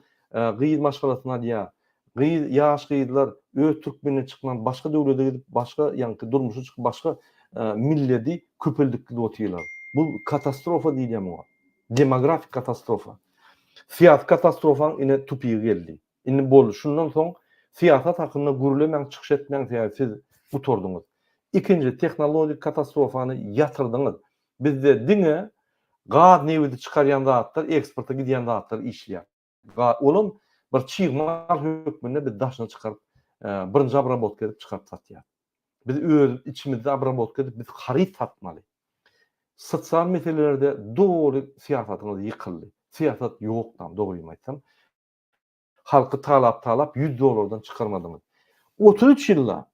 Speaker 1: gyz maşgalasyny alýar. Gyz, ýaş gyzlar öz türkmeninden çykman başga döwlede gidip, başga ýaňky durmuşa çykyp başga milledi köpeldip gidip otyrlar. Bu katastrofa diýilýär muňa. Demografik katastrofa. Syýasy katastrofaň ine tupigi geldi. Indi boldy. Şundan soň syýasat hakynda gürlemäň, çykyş etmäň sebäbi siz gutardyňyz. Ikinji tehnologik katastrofany ýatyrdyňyz. Bizde diňe gaz nebiti çykarýan zatlar, eksporta gidýän zatlar işleýär. Olam bir çig mal hökmünde biz daşyna çykaryp, birinji obrabotka edip çykaryp satýarys. Biz öz içimizde obrabotka edip biz haryt satmaly. Sosial meselelerde doly syýasatyňyz ýykyldy. Syýasat ýokdam dogrymy aýtsam. Halky talap-talap 100 dollardan çykarmadyňyz. 33 ýylda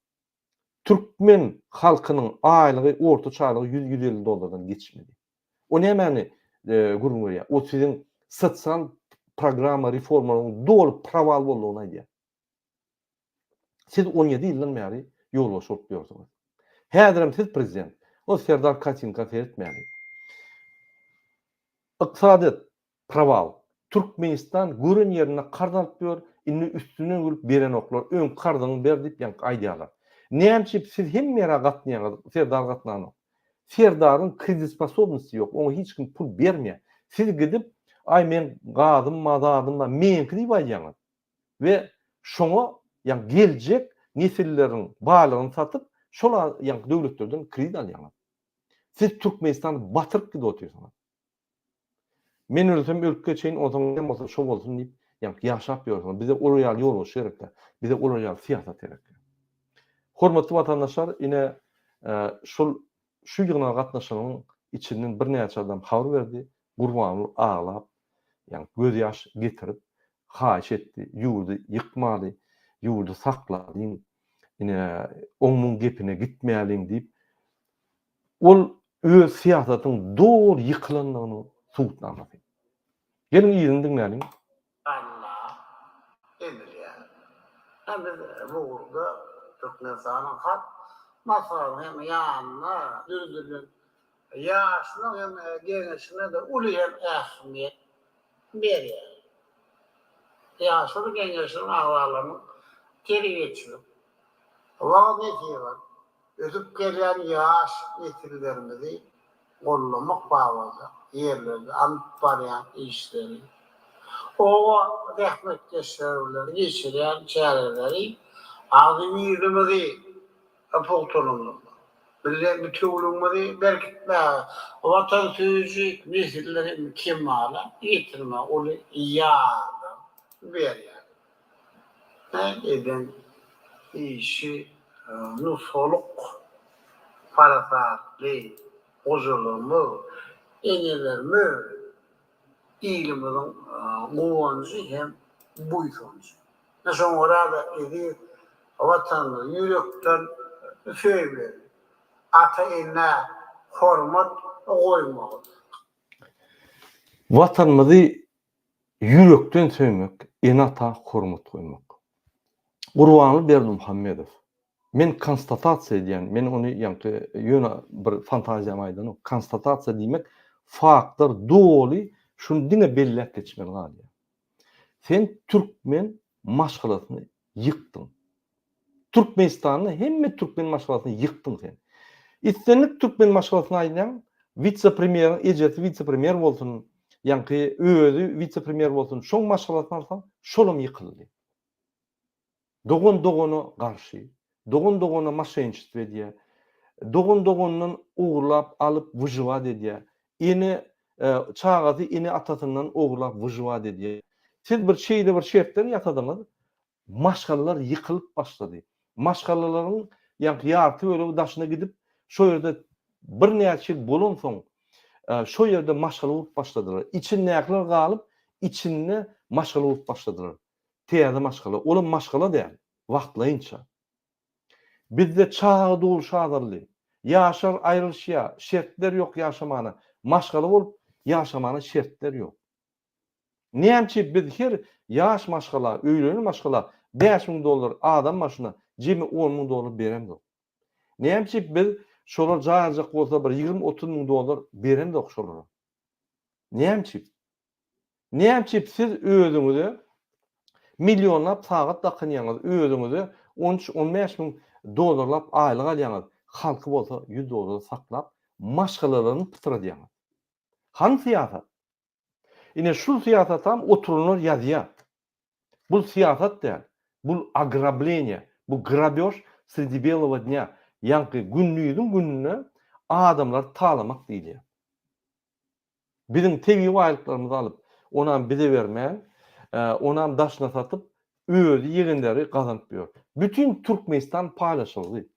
Speaker 1: türkmen halkynyň aýlygy, ortaça aýlygy 100-150 dollardan geçmedi. O nämäni gürrüň berýär? O siziň sosial programma reformalaryň doly prowal boldugyny aýdýar. Siz 17 ýyldan bäri ýolbaşçy bolup ýörsüňiz. Häzirem siz prezident. O Serdar Katinka seretmäli. Ykdysadyýet Prowal. Türkmenistan gören ýerinde karz alyp ýör, indi üstünden gülüp berenoklar, öňki karzyňy ber diýip ýaňky aýdýarlar. Näme üçin siz hemme ýere gatnaýaňyz, Serdar gatnanok. Serdaryň kreditsposobnosty ýok, oňa hiç kim pul bermeýär. Siz gidip, aý meň gazym bar, zadym bar, meňki diýip aýdýaňyz. We şoňa ýaňky geljek nesilleriň baýlygyny satyp, şol ýaňky döwletlerden kredit alýaňyz. Siz Türkmenistany batyryp gidip otyrsyňyz. Men ölsem ölüp geçeýin, onsoň näme bolsa şo bolsun diýip, ýaňky ýaşap ýörsüňiz. Bize olar ýaly ýolbaşçy gerek däl. Bize olar ýaly syýasat gerek. Hormatly watandaşlar, ine şol şu ýygnaga gatnaşanyň içinden birnäçe adam habar berdi. Gurbanguly aglap, ýaňky gözýaş getirip, haýyş etdi, ýurdy ýykmaly, ýurdy saklalyň, ine oň-muň gepine gitmäliň diýip, Ol öz syýasatyň doly ýykylandygynyň subutnamasy. Geliň yzyny diňläliň.
Speaker 5: Alla edilýär. Hem biz bu ugurda Türkmenistanyň Halk Maslahatynyň hem ýanynda döredilen Ýaşlar hem geňeşine-de uly hem ähmiýet berýär. Ýaşlar geňeşiniň agzalarynyň terbiýeçilik, wagyz-nesihat, Ösüp gelýän ýaş nesillerimizi goldamak babatda ýerlerde alyp barýan işleri, oba zähmetkeşleri bilen geçirýän çäreleri agzybirligimizi pugtalandyrmak, milli bitewüligimizi berkitmäge, watansöýüji nesilleri kemala getirmäge uly ýardam berýär. Eden işi nusgalyk parasatly gojalarymyz, enelerimiz ilimiziň guwanjy hem buýsanjy. Şoňa görä-de eziz Watanymyzy ýürekden söýmeli, ata-enä hormat goýmaly.
Speaker 1: Watanymyzy ýürekden söýmek, ene-ata hormat goýmak. Gurbanguly Berdimuhamedow, Men konstatasiýa edýän, men ony ýaňky ýöne bir fantaziýamy aýdanok. Konstatasiýa diýmek faktlar doly şuny diňe belläp geçmeli galýar. Sen türkmen maşgalasyny ýykdyň. Türkmenistanda hemme türkmen maşgalasyny ýykdyň sen. Islendik türkmen maşgalasyny aýdýaň, Witse-premýeriň ejesi witse-premýer bolsun, ýaňky özi witse-premýer bolsun, şoň maşgalasyny alsaň, şolam ýykyldy. Dogan dogana garşy, dogan dogana moşenniçestwo edýär, dogan dogandan ogurlap alyp wyžiwat edýär, ene çagasy ene-atasyndan ogurlap wyžiwat edýär. Siz bir şeýle bir şertler ýasadyňyz, Maşgalalar ýykylyp başlady. Maşgalalaryň ýaňky ýarty bölegi daşyna gidip, şo ýerde birnäçe ýyl bolansoň, şo ýerde maşgala gurup başladylar. Içindäkiler galyp, içinde maşgala gurup başladylar. Täze maşgala. Olam maşgala däl, wagtlaýynça. Bizde çaga dogluş azaldy. Ýaşlar aýrylyşýar, şertler ýok ýaşamana. Maşgala bolup ýaşamana şertler ýok. Näme üçin biz her ýaş maşgala, öýlenen maşgala 5000 dollar adam başyna jemi 10 müň dollar beremzok? Näme üçin biz şolar jaý aljak bolsa bir 20-30 müň dollar beremzok şolara? Näme üçin? Näme üçin siz özüňize millionlap sagat dakynýaňyz, özüňize 13-15 müň dollarlap aýlyk alýaňyz, halky bolsa 100 dollara saklap, maşgalalaryny pytradýaňyz? Hany syýasat? Ine şul syýasatam oturanlar ýazýar. Bul syýasat däl. Bul ogrableniýe, bu grabýož sredi belogo dnýa, ýaňky gündiziň gününde adamlary talamak diýilýär. Biziň tebigy baýlyklarymyzy alyp, onam bize bermän, onam daşyna satyp, özi ýegenleri gazanyp ýör. Bütin Türkmenistan paýlaşyldy.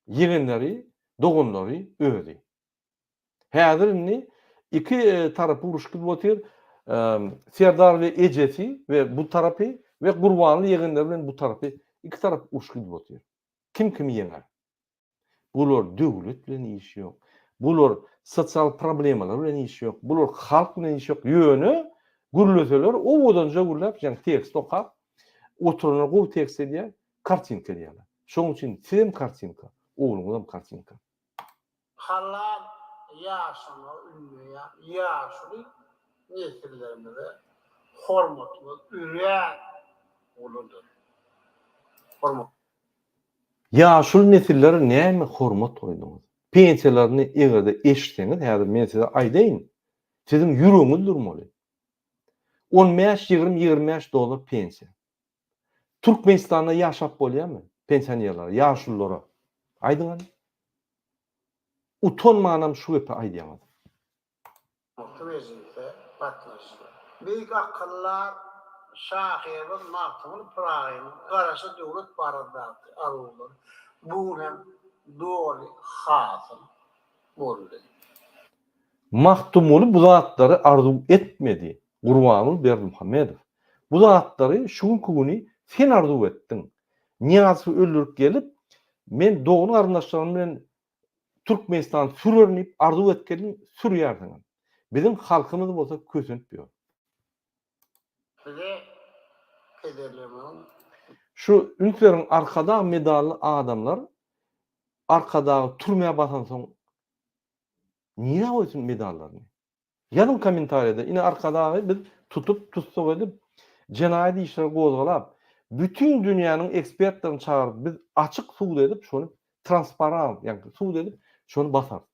Speaker 1: Ýegenleri, doganlary özi. Häzir indi iki tarapy uruş gidip otyr. Serdar we ejesi we bu tarapy we Gurbanly ýegenleri bilen bu tarapy iki tarap uruş gidip otyr. Kim kimi ýeňer? Bular döwlet bilen işi ýok. Bular sosial problemalar bilen işi ýok. Bular halk bilen işi ýok. Ýöne gürleseler owadanja gürläp, ýagny tekst okap, oturanlar gowy tekst edýär, kartinka edýärler. Şonuň üçin sizem kartinka, ogluňyzam kartinka.
Speaker 5: Halal ýaşamagy ündeýän ýaşuly nesillerimize hormatymyz örän uludyr. Hormatly.
Speaker 1: Ýaşuly nesillere näme hormat goýduňyz? Pensiýalaryny eger-de eşitseňiz, häzir men size aýdaýyn, siziň ýüregiňiz durmaly. On bäş, ýigrimi, 25 dollar pensiýa. Türkmenistanda ýaşap bolýarmy pensionerlere, ýaşululara? Aýdyň hany. Utanmanam şu gepi aýdýaňyz.
Speaker 5: Murty mejlise gatnaşdy. Beýik akyldar şahyrymyz Magtymguly Pyragynyň Garaşsyz döwlet baradaky arzuwlary bu gün hem doly hasyl boldy.
Speaker 1: Magtymguly bu zatlary arzuw etmedi, Gurbanguly Berdimuhamedow. Bu zatlary şu günki güni sen arzuw etdiň. Nyýazowy öldürip gelip, men dogan-garyndaşlarym bilen Türkmenistany sürerin diýip arzuw edip geldiň, sürýärsiňem. Biziň halkymyz bolsa kösenip ýör.
Speaker 5: Bize pederlerimiziň.
Speaker 1: Şu üns beriň Arkadag medally adamlar Arkadagy türmä basansoň nirä goýsun medallaryny? Ýazyň kommentariýada ine Arkadagy biz tutup tussag edip jenaýat işleri gozgalap bütin dünýäniň ekspertlerini çagyryp biz açyk sud edip şony transparant ýagny sud edip şony basarys.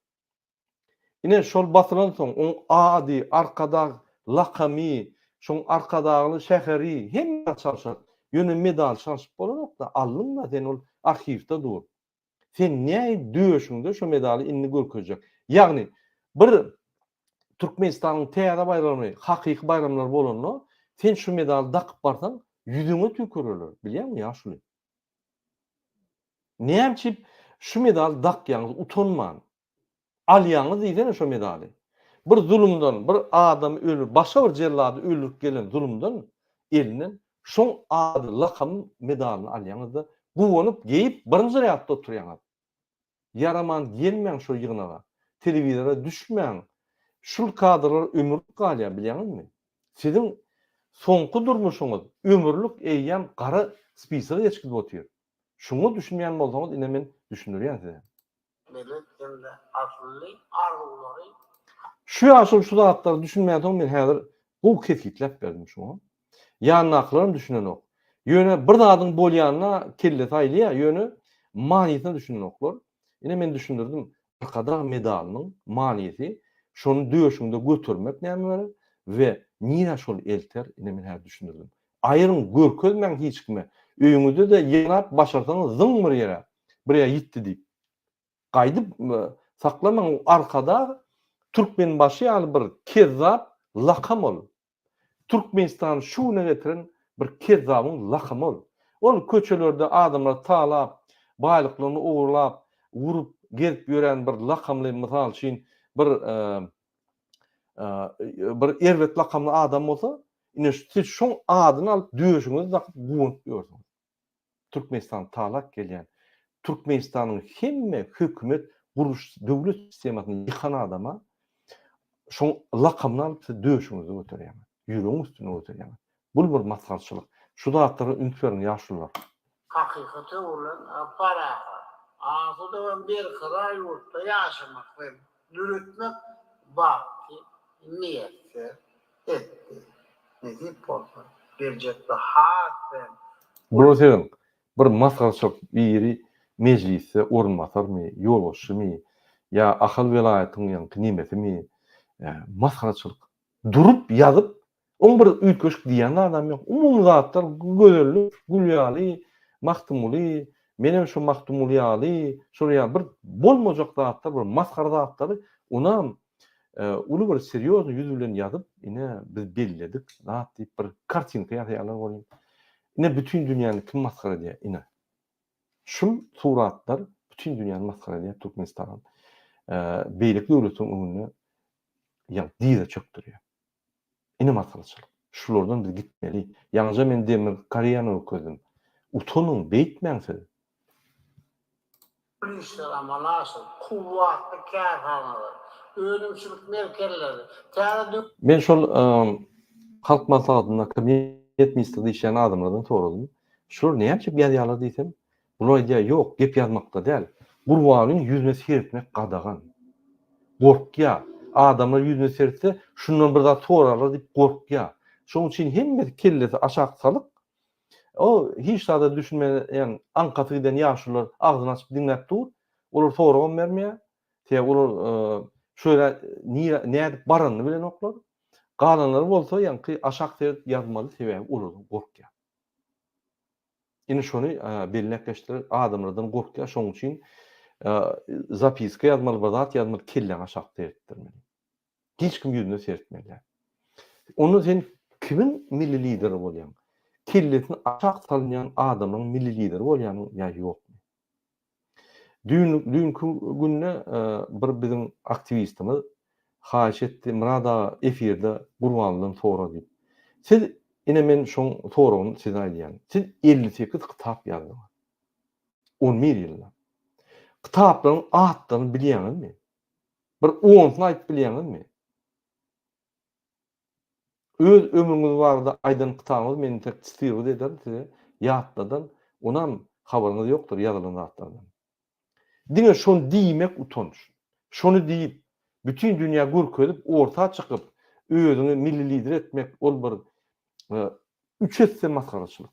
Speaker 1: Ine şol basylansoň oň ady Arkadag lakamy şoň Arkadagly şäheri hemme zat çalşar. Ýöne medaly çalşyp bolanokda aldyňda sen ol arhiwde dur. Sen näin döşüňde şo medaly indi görkezjek. Ýagny bir Türkmenistanyň täze baýramy, hakyky baýramlar bolanda sen şu medaly dakyp barsaň ýüzüňe tüýkürerler, bilýäňmi ýaşuly? Näme üçin şu medaly dakýaňyz utanman? Alýaňyz diýsene şo medaly. Bir zulumdan, bir adamy öldürip, başga bir jellady öldürip gelen zulumdan elinden şoň ady, lakamy medalyny alýaňyzda guwanyp geýip birinji rýadda oturýaňyz. Ýaraman gelmäň şo ýygnaga. Telewizora düşmäň. Şul kadrlar ömürlik galýar bilýäňizmi? Siziň soňky durmuşyňyz ömürlik eýýäm gara spisoga geçip gidip otyr. Şuňa düşünmeýän bolsaňyz ine men düşündirýän size.
Speaker 5: Belent hem-de asylly arzuwlary.
Speaker 1: Şu ýaşuly şu zatlara düşünmänsoň men häzir gowy kesgitläp berdim şuňa. Ýanyndakylaram düşünenok. Ýöne bir zadyň bolýanyna kellesi aýlaýar, ýöne manysyna düşünenoklar. Ine men düşündirdim. Arkadag medalynyň manysy şony döşüňde götermek näme berer we nirä şol elter ine men häzir düşündirdim. Aýryň görkezmäň hiç kime. Öýüňizde-de ýygnap başarsaňyz zyň bir ýere. Bir ýere ýitdi diýip. Gaýdyp saklamaň Arkadag Türkmenbaşy ýaly bir kezzap lakam ol. Türkmenistany şu güne getiren bir kezzabyň lakamy ol. Ol köçelerde adamlary talap, baýlyklaryny ogurlap, urup gezip ýören bir lakamly mysal üçin bir bir erbet lakamly adam bolsa, ine siz şoň adyny alyp döşüňizi dakyp guwanyp ýörsüňiz. Türkmenistany talap gelýän, Türkmenistanyň hemme hökümet gurluş döwlet sistemasyny ýykan adama şoň lakamyny alyp siz döşüňizde göterýäňiz, ýüregiň üstünde göterýäňiz. Bul bir masgaraçylyk. Şu zatlara üns beriň ýaşulular.
Speaker 5: Hakykata öwrülen parahat, asuda we berkarar ýurtda ýaşamak we döretmek bagty miýesser etdi. Nesip bolsa, geljekde has hem.
Speaker 1: Bular siziň bir masgaraçylyk biri mejlisde orunbasarmy, ýolbaşçymy ýa Ahal welaýatyň ýaňky nemesimi masgaraçylyk. Durup ýazyp oň bir üýtgeşik diýýän zadam ýok. Umumy zatlar gözellik gül ýaly Magtymguly menem şo Magtymguly ýaly şol ýaly bir bolmajak zatlar bir masgara zatlary onam uly bir serýoznyý ýüz bilen ýazyp, ine, biz belledik, zat diýip bir kartinka ýasaýarlar welin, ine, bütin dünýäni kim masgara edýär, ine. Şul suratlar bütin dünýäni masgara edýär, Türkmenistanam beýleki döwletleriň öňünde ýa dyza çökdürýär. Ine masgaraçylyk. Şulardan biz gitmeli. Ýaňyja men Demir Koreýany görkezdim. Utanyň, beýtmäň siz.
Speaker 5: Uly işler amala aşyryp, kuwwatly kärhanalar, önümçilik merkezleri, täze
Speaker 1: Men şol Halk Maslahatynda kabinet ministrde işleýän adamlardan soradym. Şular näme üçin ýazýarlar diýsem, bular aýdýar, ýok, gep ýazmakda däl. Gurbanyň ýüzüne seretmek gadagan. Gorkýar. Adamlar ýüzüne seretse, şundan bir zat sorarlar diýip gorkýar. Şonuň üçin hemmesi kellesi aşak salyk, O hiç zada düşünmeýän aňkasy giden ýaşulular agzyny açyp diňläp dur. Olar soragam bermeýär. Sebäbi olar şu ýere nirä nädip baranyny bilenoklar. Galanlary bolsa ýaňky aşak seredip ýazmaly sebäbi olardan gorkýar. Ine şony belläp geçdiler. Adamlardan gorkýar şonuň üçin zapiska ýazmaly bir zat ýazmaly kelläňi aşak seretdirmeli. Hiç kim ýüzüne seretmeli däl. Onda sen kimiň milli lideri bolýaň? Kellesini aşak salynýan adamlaryň milli lideri bolýarmyň ýa ýokmy? Düýn düýnki günde bir biziň aktiwistimiz haýyş etdi, Myrat aga efirde Gurbanlydan sora diýip. Siz ine men şoň soragyny size aýdýan. Siz 58 kitap ýazdyňyz. 11 ýylda. Kitaplaryň atlaryny bilýäňizmi? Bir onsuny aýdyp bilýäňizmi? Öz ömrüňiz barada aýdan kitabyňyzy men entek tsirwid ederin size, ýatladan, onam habaryňyz ýokdur ýazylan zatlardan. Diňe şony diýmek utanç. Şony diýip, bütin dünýä görkezip, orta çykyp, özüňi milli lider etmek ol bir üç esse masgaraçylyk.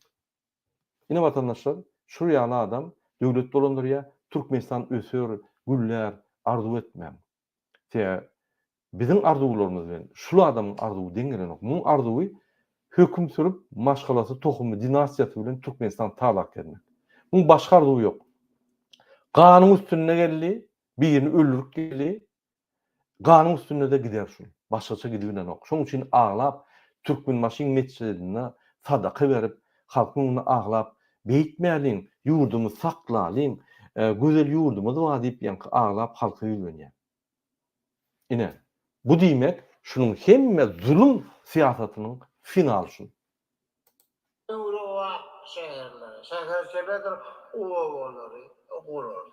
Speaker 1: Ine watandaşlar, şul ýaly adam döwlet dolandyrýar, Türkmenistan öser, güllär, arzuw etmäň. Sebäbi biziň arzuwlarymyz bilen şul adamyň arzuwy deň gelenok. Muň arzuwy höküm sürüp, maşgalasy, tohumy, dinastiýasy bilen Türkmenistany talap bermek. Muň başga arzuwy ýok. Ganyň üstünde geldi, birini öldürip geldi, Ganyň üstünde-de gider şul. Başgaça gidibilenok. Şoň üçin aglap, Türkmenbaşyň metjidinde sadaka berip, halkyň öňünde aglap, beýtmäliň, ýurdumyzy saklalyň, gözel ýurdumyz bar diýip ýaňky aglap halka ýüzlenýär. Ine, bu diýmek, şunuň hemme zulum syýasatynyň finaly şul.
Speaker 5: Döwrebap şäherleri, şäherçelerdir obalary gurar.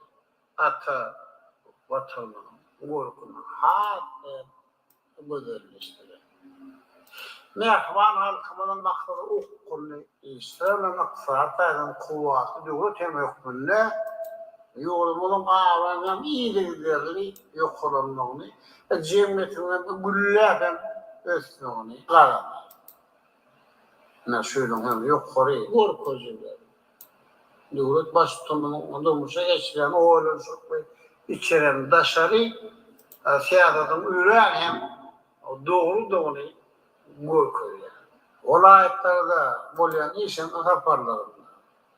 Speaker 5: Ata Watanymyzyň görküni has-da gözelleşdirer. Mähriban halkymyzyň maksady okgunly işler bilen ykdysady taýdan kuwwatly döwlet hem hökmünde ýurdumyzyň abraýynyň hem yzygiderli ýokarlanmagyny we jemgyýetimiziň gülläp hem ösmegini gazandy. Ine, şu ýylyň hem ýokary görkezijileri döwlet Baştutanymyzyň durmuşa geçirýän oýlanyşykly içerem daşary syýasatyň örän hem dogrudygyny görkezýär. Welaýatlarda bolýan iş saparlarynda,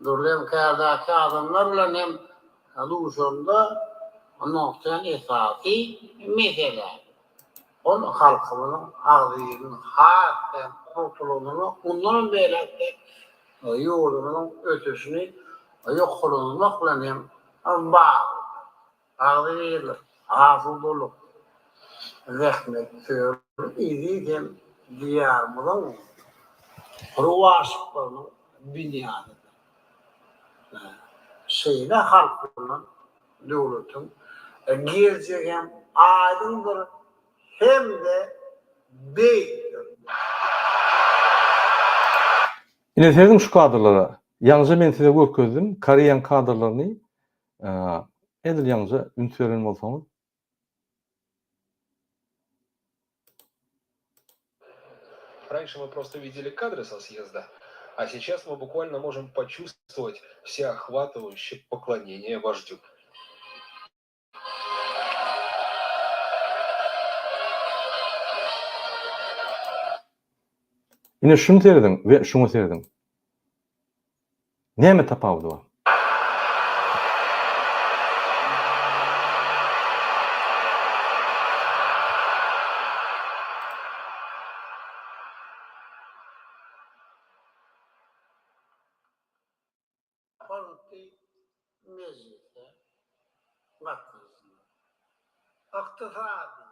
Speaker 5: dürli kärdäki adamlar bilen hem duşanda nygtaýan esasy mesele ol halkymyzyň agzybirligini has hem pugtalandyrmak, mundanam beýläk-de ýurdumyzyň ösüşini ýokarlandyrmak bilen hem baglydyr. Agzybirlik, asudalyk, zähmetsöýerlik eziz hem Diýarymyzyň rowaçlyklarynyň binýadydyr. Şeýle halk bolan döwletiň geljegi hem aýdyňdyr hem-de beýikdir.
Speaker 1: Ine serediň şu kadrlara. Ýaňyja men size görkezdim Koreýaň kadrlaryny. Edil ýaňyja üns beren bolsaňyz.
Speaker 6: Раньше мы просто видели кадры со съезда, а сейчас мы буквально можем почувствовать всеохватывающее поклонение вождю.
Speaker 1: Ine şuny serediň we şuňa serediň. Näme tapawudy bar?
Speaker 5: Hormatly mejlise gatnaşyjylar! Ykdysady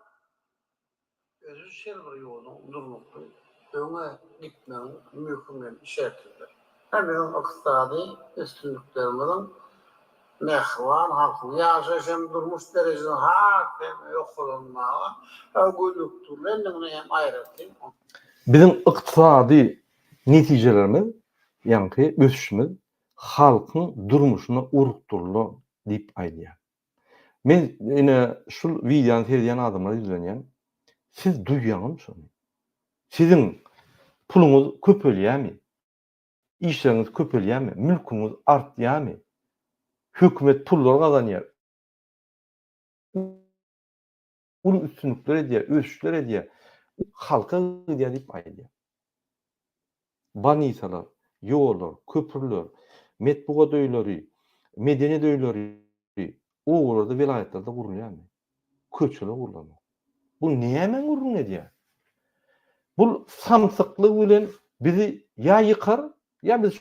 Speaker 5: ösüş her bir ýurduň durnukly öňe gitmegiň möhüm hem şertidir. Biziň ykdysady üstünliklerimiziň mähriban halkyň ýaşaýyş hem durmuş derejesiniň has hem ýokarlanmaga gönükdirilendigini hem aýratyn
Speaker 1: Biziň ykdysady netijelerimiz, ýaňky ösüşimiz halkyň durmuşyna urukdyrylan diýip aýdýar. Men ine şul wideony seredýän adamlara ýüzlenýän. Siz duýýaňyzmy şony? Siziň puluňyz köpelýärmi? Işleriňiz köpelýärmi? Mülküňiz artýarmy? Hökümet pullar gazanýar. Uly üstünlikler edýär, ösüşler edýär. Halka gidýär diýip aýdýar. Bolnisalar, ýollar, köprüler, metbugat öýleri, medeniýet öýleri obalarda, welaýatlarda gurulýarmy? Köçeler gurlanok. Bu nämäň gürrüňini edýär? Bul samsyklygy bilen bizi ýa ýykar, ýa biz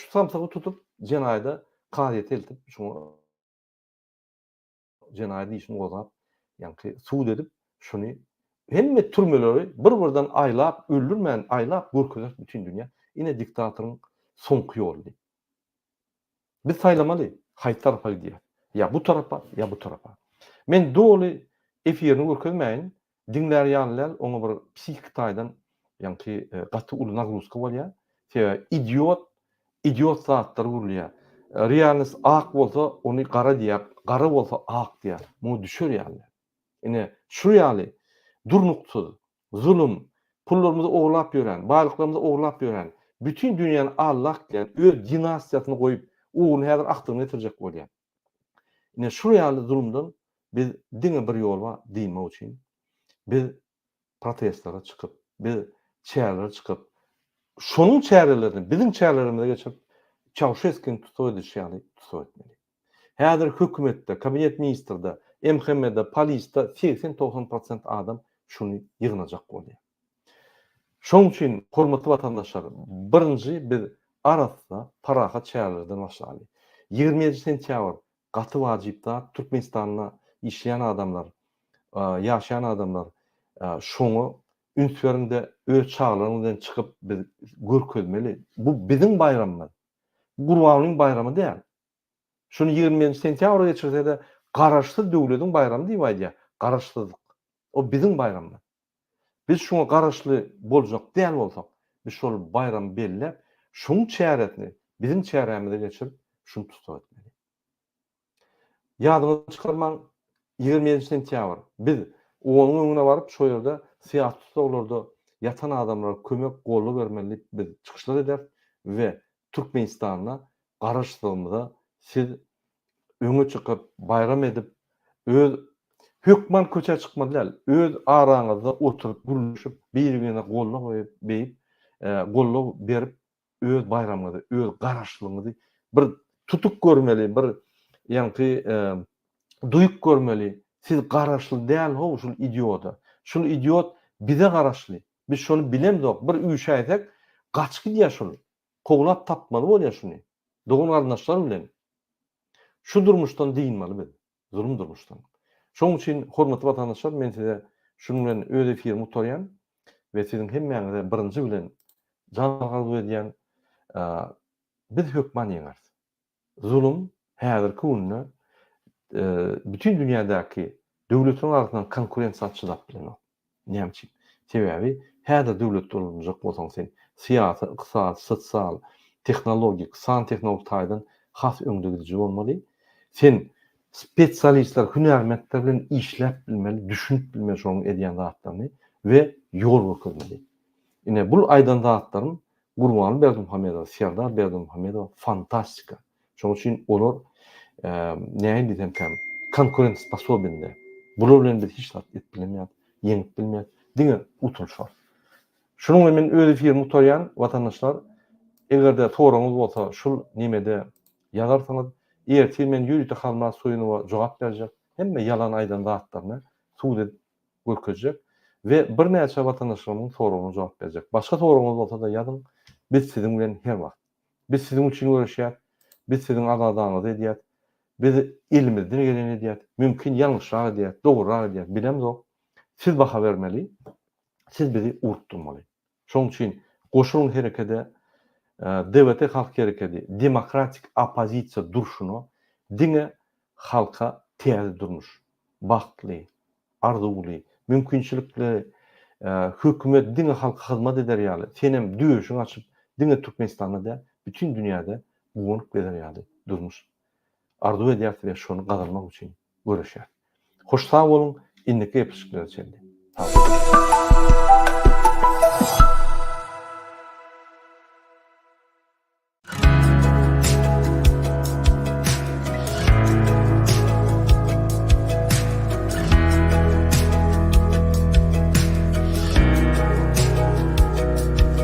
Speaker 1: şu samsygy tutup jenaýada kazyýete eltip şuňa jenaýat işini gozgap, ýaňky sud edip, şuny hemme türmeleri bir-birden aýlap, öldürmän aýlap görkezer bütin dünýä. Ine diktatoryň soňky ýoly diýip. Biz saýlamaly, haýsy tarapa gidýäs. Ýa bu tarapa, ýa bu tarapa. Men doly efirini görkezmäýin, diňlär ýaly däl, oňa bir psihiki taýdan ýaňky gaty uly nagruzka bolýar. Sebäbi idiot idiot zatlar gürleýär. Realnost ak bolsa ony gara diýýär, gara bolsa ak diýýär. Muňa düşer ýaly däl. Ine, şu ýaly durnuksyz, zulum, pullarymyzy ogurlap ýören, baýlyklarymyzy ogurlap ýören, bütin dünýäni allak diýen, öz dinastiýasyny goýup, ogluny häzir akdygyny getirjek bolýar. Ine, şu ýaly zulumdan biz diňe bir ýol bar dynmak üçin. Biz protestlere çykyp, biz çärelere çykyp, şonuň çärelerini biziň çärelerimize geçirip, Çauşeskini tussag edilişi ýaly tussag etmeli. Häzir hökümetde, kabinet ministrde, MHM-de, polisde 80-90 prosent adam şuny ýygnajak bolýar. Şonuň üçin, hormatly watandaşlar, birinji biz arassa, parahat çärelerden başlaly. 27 sentýabr gaty wajyp zat, Türkmenistanda işleýän adamlar, ýaşaýan adamlar şoňa üns beriňde öz çagalaryňyz bilen çykyp biz görkezmeli. Bu biziň baýramymyz. Bu Gurbangulyň baýramy däl. Şuny 27 sentýabra geçirse-de Garaşsyz döwlediň baýramy diýip aýdýar. Garaşsyzlyk. O biziň baýramymyz. Biz şuňa garaşly boljak däl bolsak, biz şol baýramy belläp, şuň çäresini biziň çärämize geçirip, şuny tussag etmeli. Ýadyňyzdan çykarmaň, 27 sentýabr biz OON-yň öňüne baryp, şo ýerde syýasy tussaglarda ýatan adamlara kömek, goldaw bermeli diýip biz çykyşlar ederis we Türkmenistanda Garaşsyzlygymyza siz öňe çykyp, baýram edip, Öz hökman köçä çykmaly däl. Öz araňyzda oturyp gürleşip, bir-birine gollag beýip, gollag berip öz baýramyňyzy, öz garaşlygyňyzy bir tutup görmeli, bir ýaňky duýup görmeli. Siz garaşly däl how şul idioda. Şul idiot bize garaşly. Biz şony bilemzok. Bir üýşäýsek gaçyp gidýär şul. Kowlap tapmaly bolýar şuny. Dogan-garyndaşlar bilen. Şu durmuşdan dynmaly biz. Zulum durmuşdan. Şonuň üçin hormatly watandaşlar men size şunuň bilen öz efirimi gutarýan we siziň hemmäňize birinji bilen jan arzuw edýän biz hökman ýeňeris. Zulum häzirki günde bütin dünýädäki döwletleriň arasynda konkurensiýa çydap bilenok. Näme üçin? Sebäbi häzir döwlet dolandyrjak bolsaň sen syýasy, ykdysady, sosial, tehnologik, san tehnologik taýdan has öňde gidiji bolmaly. Sen spesialistler, hünärmentler bilen işläp bilmeli, düşünip bilmeli şonuň edýän zatlaryny we ýol görkezmeli. Ine bul aýdan zatlarym Gurbanguly Berdimuhamedowa, Serdar Berdimuhamedowa fantastika. Şonuň üçin olar nähili diýsemkäm, konkurentosposobен däl. Bular bilen biz hiç zat edip bilemýäs, ýeňip bilmeýäs, diňe utulyşarys. Şunuň bilen men öz efirimi gutarýan, watandaşlar. Eger-de soragyňyz bolsa şul nemede ýazarsyňyz. Ertir men ýörite Halmyrat Soýunowa jogap berjek. Hemme ýalan aýdan zatlaryny subut edip görkezjek we birnäçe watandaşlarymyň soragyna jogap berjek. Başga soragyňyz bolsa-da ýazyň. Biz siziň bilen her wagt. Biz siziň üçin göreşýäs. Biz siziň aladaňyzy edýäs. Biz elimizden geleni edýäs. Mümkin ýalňyşrak edýäs, dogrurak edýäs, bilemzok. Siz baha bermeli. Siz bizi ugrukdyrmaly. Şonuň üçin goşulyň herekede DWT Halk Herekedi demokratik oppozisiýa durşuna diňe halka täze durmuş, bagtly, arzuwly, mümkinçilikli hökümet diňe halka hyzmat eder ýaly, senem döşüňi açyp diňe Türkmenistanda däl, bütin dünýäde guwanyp gezer ýaly durmuş arzuw edýäris we şony gazanmak üçin göreşýäris. Hoş sag boluň, indiki gepleşiklere çenli. Sag boluň.